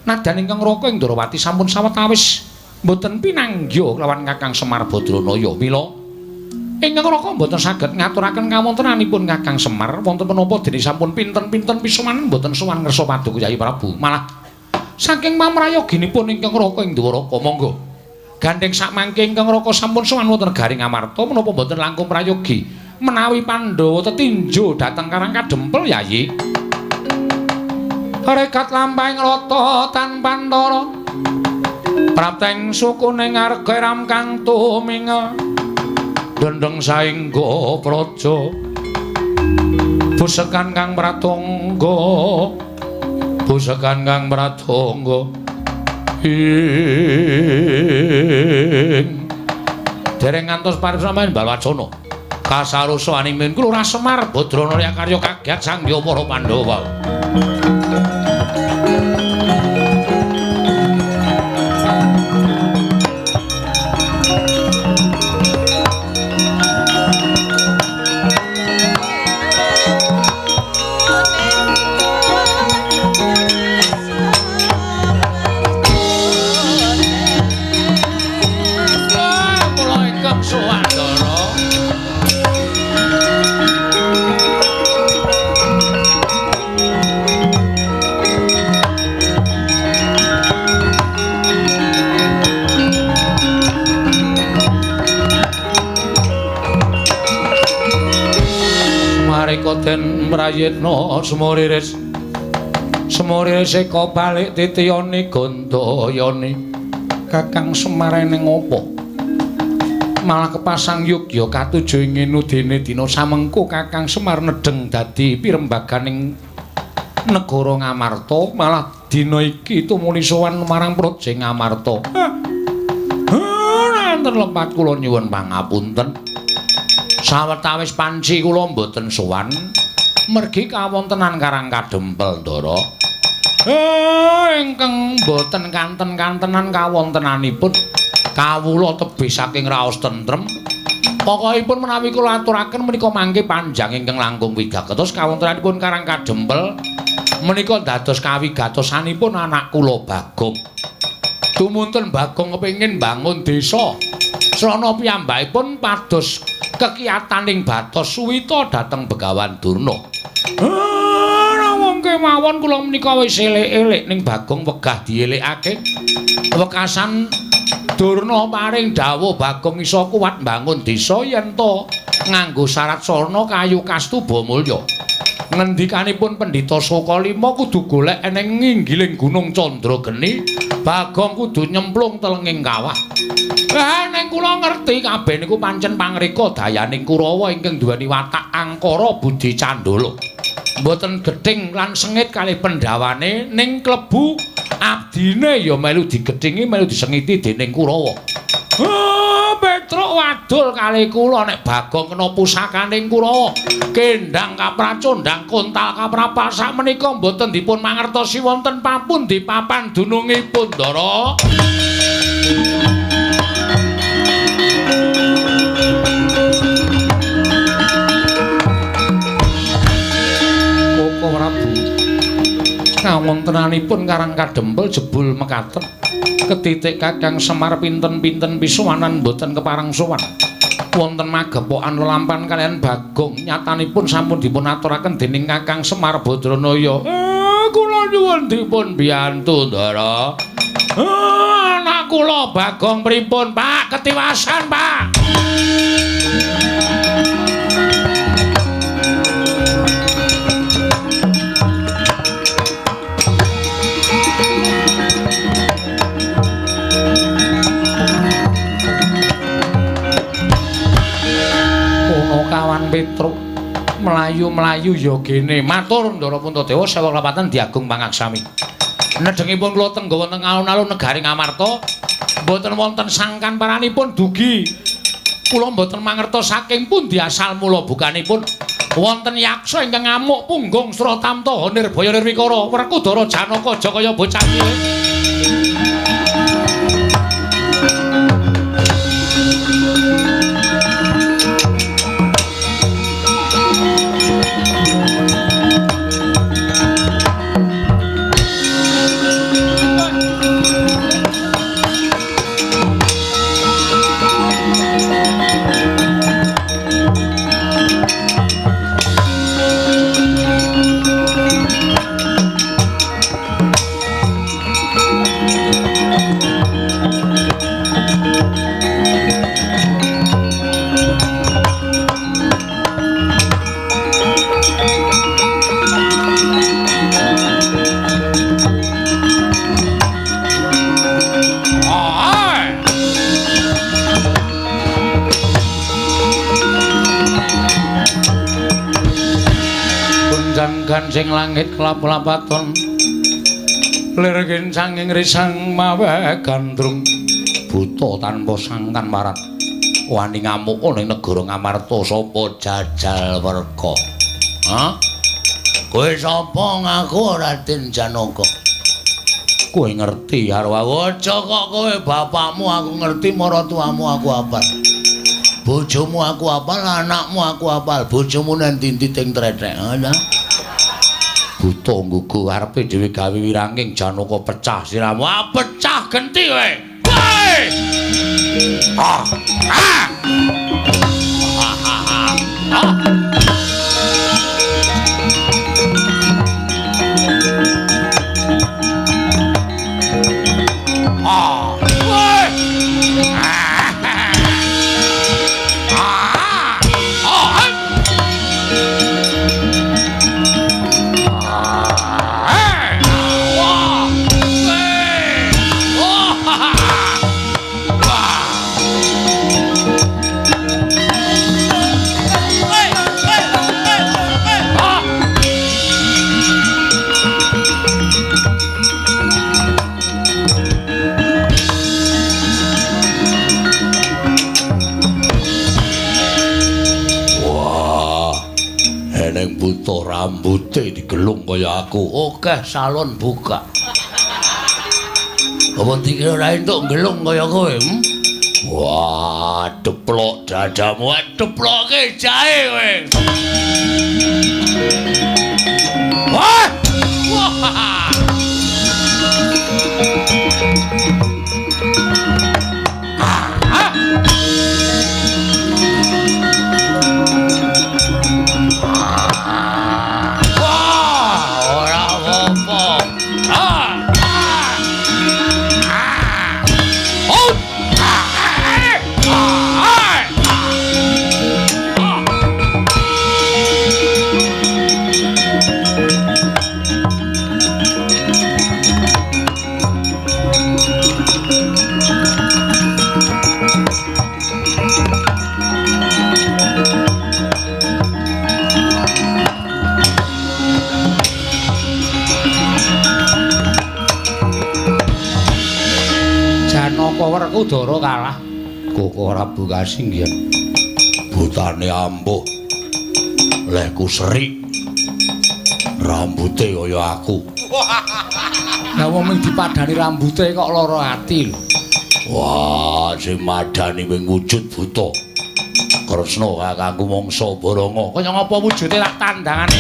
nadyan ingkang Raka ing Ndrawati sampun sawetawis mboten pinanggih kelawan Kakang Semar Badranaya. Mila ingkang Raka mboten saged ngaturaken kawontenanipun Kakang Semar wonten menapa dene sampun pinten-pinten pisowanan mboten sowan ngersa Paduka Yayi Prabu. Malah saking pamrayoginipun ingkang Raka ing Dwaraka monggo gandheng sakmangke ingkang Raka sampun sowan wonten negari Ngamarta menapa mboten langkung prayogi menawi Pandhawa tetinjo dhateng Karang Kadempel. Yayi, rekat lampahing rata tanpa antara prapteng sukune ngarga ram kang tumingel dendeng saengga praja busekan kang pratangga busekan kang pratangga ing dereng ngantos paripsaman Balwacana kasarusaning min kula Semar Badranaya karya kagiat sangya para Pandhawa. Den prayitna sumuriris sumuriris eka balik titiyane gandayane Kakang Semar ning apa malah kepasang yogya katuju ing dene dina samengko Kakang Semar nedheng dadi pirembaganing negara Ngamarta malah dina iki tumuli sowan marang praja Ngamarta. Wonten lepat kula nyuwun pangapunten. Sawetawis panci kula mboten sowan mergi kawontenan Karang Kadempel, Ndara. Ingkang mboten kanten-kantenan kawontenanipun kawula tebih saking raos tentrem. Pokokipun menawi kula aturaken menika mangke panjang ingkang langkung wigatos kawontenanipun Karang Kadempel menika dados kawigatosanipun anak kula Bagong. Tumunten Bagong kepengin bangun desa. Srana piyambakipun pados kekiyataning batos suwita dhateng Begawan Durna. Wong kemawon kula menika wis elek-elek ning Bagong wegah dielekake. Wekasan Durna paring dawuh Bagong iso kuat mbangun desa yen to nganggo syarat sarana kayu kastuba mulya. Ngendikanipun Pendhita Sukalima kudu golek eneng nginggiling Gunung Candrageni, Bagong kudu nyemplung telenging kawah. Neng kula ngerti kabeh niku pancen pangreka dayaning Kurawa ingkang duweni watak angkara budi candala. Mboten gething lan sengit kalih pendhawane ning klebu abdine ya melu digethingi melu disengiti dening Kurawa. Petruk wadul kalih kula nek Bagong kena pusakaning Kurawa. Kendang kapracondang kontal kaprapal sakmenika mboten dipun mangertosi wonten papundi papan dunungipun, Ndara. Koko Prabu, kawontenanipun Karang Kadempel jebul mekaten. Ketitik Kakang Semar pinten-pinten pisowanan mboten kepareng sowan. Wonten magepokan lelampan kaliyan Bagong nyatanipun sampun dipun aturaken dening Kakang Semar Badranaya. Nyuwun dipun biyantu, Ndara. Anak kula Bagong pripun, Pak? Ketiwasan, Pak. Kawan Petruk mlayu-mlayu ya gene. Matur Ndara Puntadewa sewa klapatan diagung pangaksami. Nedhengipun kula tengga wonten alun-alun negari Ngamarta, mboten wonten sangkan paranipun dugi. Kula mboten mangertos saking pundi asal mula bukanipun wonten yaksa ingkang ngamuk punggung Sratamta Nirbaya Nirwikara Werkudara Janaka Jakaya bocah cilik. Gancing langit kelap-lapaton lir kincanging risang mawe gandrung buta tanpa sangkan marat wani ngamuk ning negara Ngamarta sapa jajal werka. Ha? Kowe sapa ngaku Raden Janaka? Kowe ngerti karo aku? Aja kok kowe bapakmu aku ngerti, maratuamu aku apal. Bojomu aku apal, anakmu aku apal. Bojomu nang ndi-ndi teng trethek. Ha? Buta nggugu arepe dhewe gawe wiranging Janaka pecah siramu. Ah, pecah genti kowe. Kowe. Ah. Ah. Ah. Ah. Ah. Kowe. Ah. Ah. Buta rambute digelung kaya aku. Oke, salon buka. Apa dikira ora entuk gelung kaya kowe? Hmm? Wah, deplok dadamu, deploke jahe kowe. Wah! Wah! Janaka Werkudara kalah. Koko Prabu Kasinggihan. Butane ampuh. Lehku serik. Rambute kaya aku. Lah wong mung dipadani rambute kok lara ati lho. Wah, sing madani wing wujud buta. Kresna kakangku mangsa Baranga. Kaya ngapa wujude tak tandangane.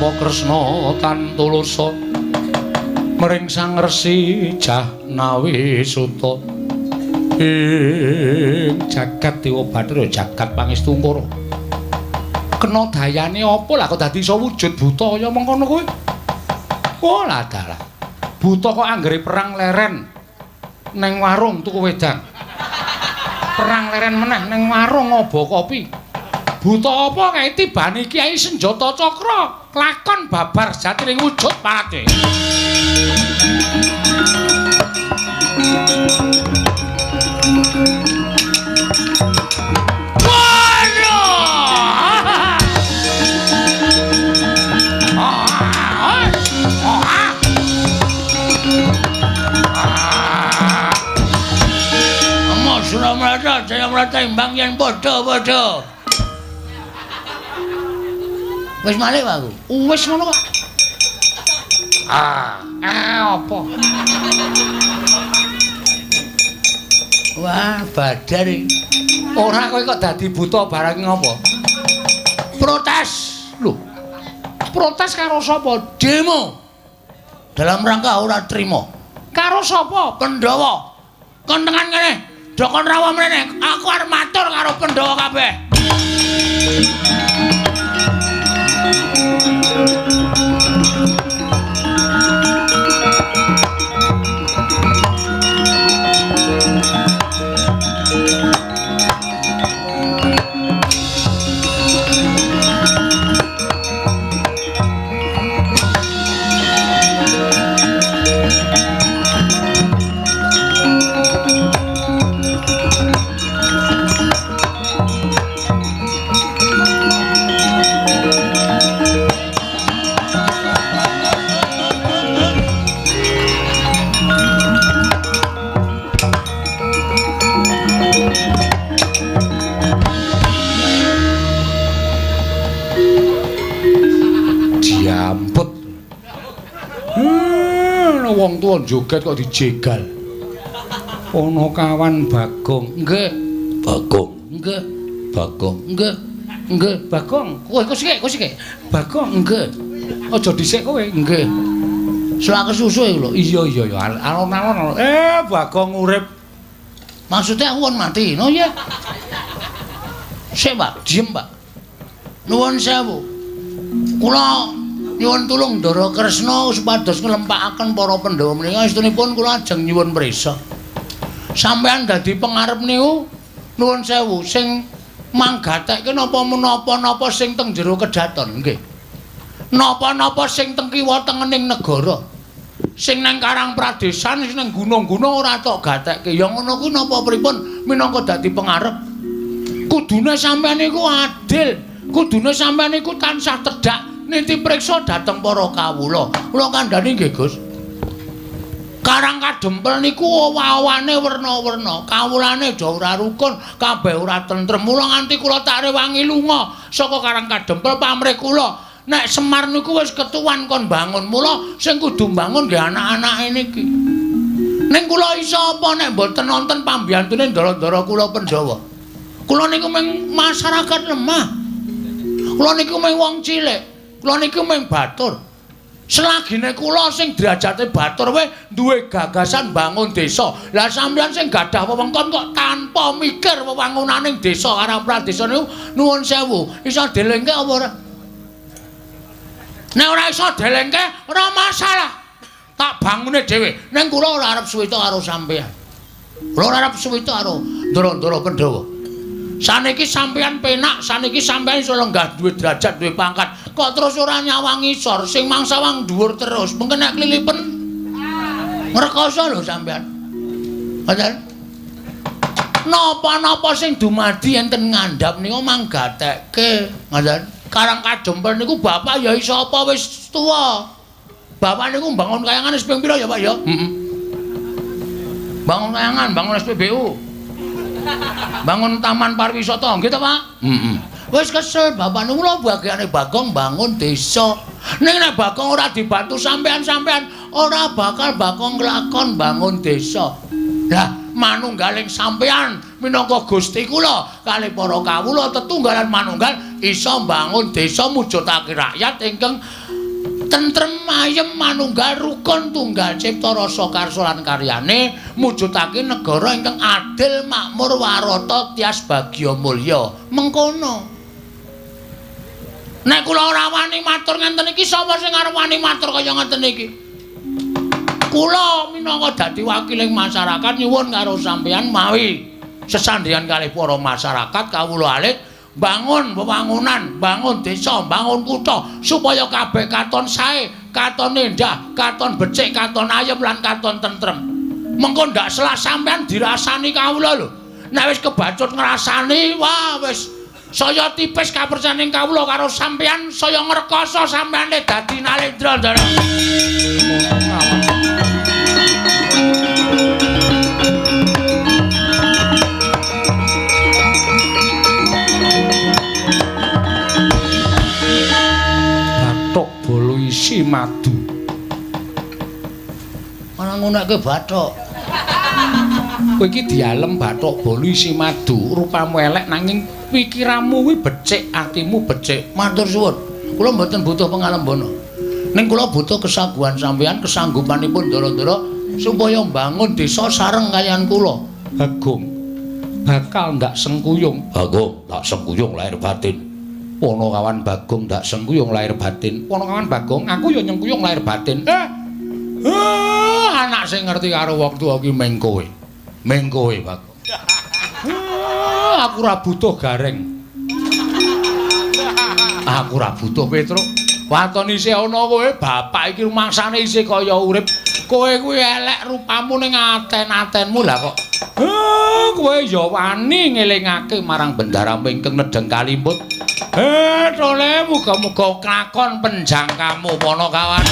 Nampa Kresna tantulasa mring Sang Resi Jahnawi Suta ing jagat Dewa Bathara jagat Pangestungkara. Kena dayane apa lah kok dadi iso wujud buta kaya mengkono kuwi? Oh lah dalah. Buta kok anggere perang leren neng warung tuku wedang. Perang leren meneh neng warung ngobo kopi. Buta apa kae tibane kiai senjata cakra lakon babar sejatining wujud parate. Suramrata Jayamrata imbang yen padha-padha. Wis malih aku. Wis ngono kok. Ah, apa? Wah, badar iki. Ora kowe kok dadi buta barang ngopo? Protes. Lho. Protes karo sapa? Demo. Dalam rangka ora trima. Karo sapa? Pandhawa. Kon tekan kene. Dokon rawa mrene, aku arep matur karo Pandhawa kabeh. Diampet. Wong tuwa joget kok dijegal. Ana kawan Bagong. Nggih. Bagong. Nggih. Bagong. Nggih. Nggih, Bagong. Kowe kok sik, kowe sik. Bagong. Nggih. Aja dhisik kowe. Nggih. Selak kesusu iku lho. Iya iya ya, alon-alon. Bagong urip. Maksudnya aku kon mati, no ya. Sik, Pak, diem, Pak. Nuwun sewu. Kula nyuwun tulung Ndara Kresna supados nglempakaken para Pandhawa menika estunipun kula ajeng nyuwun prisa. Sampeyan dadi pengarep niku nuwun sewu sing manggatekke napa menapa-napa sing teng jero kedaton nggih. Napa-napa sing teng kiwa tengening negara. Sing nang Karang Pradesan, sing nang gunung-gunung ora tok gatekke. Ya ngono kuwi napa pripun minangka dadi pengarep? Kudune sampeyan niku adil, kudune sampeyan niku tansah tedhak niti priksa dhateng para kawula. Kula kandhani nggih, Gus. Karang Kadempel niku owah-owane werna-werna, kawulane do ora rukun, kabeh ora tentrem. Mula nganti kula tak rewangi lunga saka Karang Kadempel pamrih kula. Nek Semar niku wis ketuwan kon bangun, mula sing kudu mbangun nggih anak-anake niki. Ning kula iso apa nek mboten nonton pambiyantune ndara-ndara kula Pandhawa. Kula niku mung masyarakat lemah. Kula niku mung wong cilik. Kula niku mung batur. Selagine kula sing derajate batur wae duwe gagasan bangun desa. Lah sampeyan sing gadah wewengkon kok tanpa mikir wewangunaning desa Karang Pradesa niku nuwun sewu, iso delengke apa ora? Nek ora iso delengke ora masalah. Tak bangune dhewe. Ning kula ora arep suwita karo sampeyan. Kula ora arep suwita karo ndara-ndara Pandhawa. Saniki sampeyan penak, saniki sampeyan iso lenggah duwe derajat, duwe pangkat. Kok terus ora nyawang ngisor, sing mangsawang dhuwur terus. Mengke nek klilipen ngrekoso lho sampeyan. Ngoten. Napa-napa sing dumadi enten ngandhap niku manggatekke. Ngoten. Karang Kadempel niku bapak ya iso apa wis tuwa. Bapak niku mbangun kayangan wis ping pira ya, Pak ya? Heeh. Bangun kayangan, bangun SPBU. Bangun taman pariwisata nggih ta, Pak? Heeh. Wis kesel bapak niku lho bagiane Bagong bangun desa. Ning nek Bagong ora dibantu sampean-sampean ora bakal Bagong nglakon bangun desa. Lah manunggaling sampean minangka Gusti kula kalih para kawula tetunggalan manunggal iso mbangun desa mujudake rakyat ingkang Tentrem ayem manunggal rukun tunggal cipta rasa karsa lan karyane mujudake negara ingkang adil makmur warata tias bagya mulya. Mengkono. Nek kula ora wani matur ngenten iki, sapa sing arep wani matur kaya ngenten iki? Kula minangka dadi wakiling masyarakat nyuwun karo sampeyan mawi sesandhingan kalih para masyarakat kawula alit bangun wewangunan, bangun desa, bangun kutha supaya kabeh katon sae, katon endah, katon becik, katon ayem lan katon tentrem. Mengko ndak selak sampeyan dirasani kawula lho. Nek wis kebacut ngrasani, wah wis saya tipis kapercaning kawula karo sampeyan, saya ngrekoso sampeyane dadi Nalendra. Bathok bolo isi madu. Ana ngonekke bathok. Kowe iki dialem bathok bolo isi madu, rupamu elek nanging pikiranmu kuwi becik, atimu becik. Matur suwun. Kula mboten butuh pengalembana. Ning kula butuh kesaguhan sampeyan, kesanggupanipun ndara-ndara supaya mbangun desa sareng kaliyan kula. Bagong bakal ndak sengkuyung. Bagong ndak sengkuyung lahir batin. Ponokawan Bagong ndak sengkuyung lahir batin. Ponokawan Bagong, aku ya nyengkuyung lahir batin. Anak sing ngerti karo wong tuwa ki meng kowe. Meng kowe, Bagong. Aku ora butuh gareng. Aku ora butuh Petruk. Waton isih ana kowe, bapak iki rumangsane isih kaya urip. Kowe kuwi elek rupamu ning aten-atenmu lah kok. Kowe ya wani ngelingake marang bendaramu ingkang nedheng kalimput. Tole muga-muga klakon penjangkamu Ponokawan.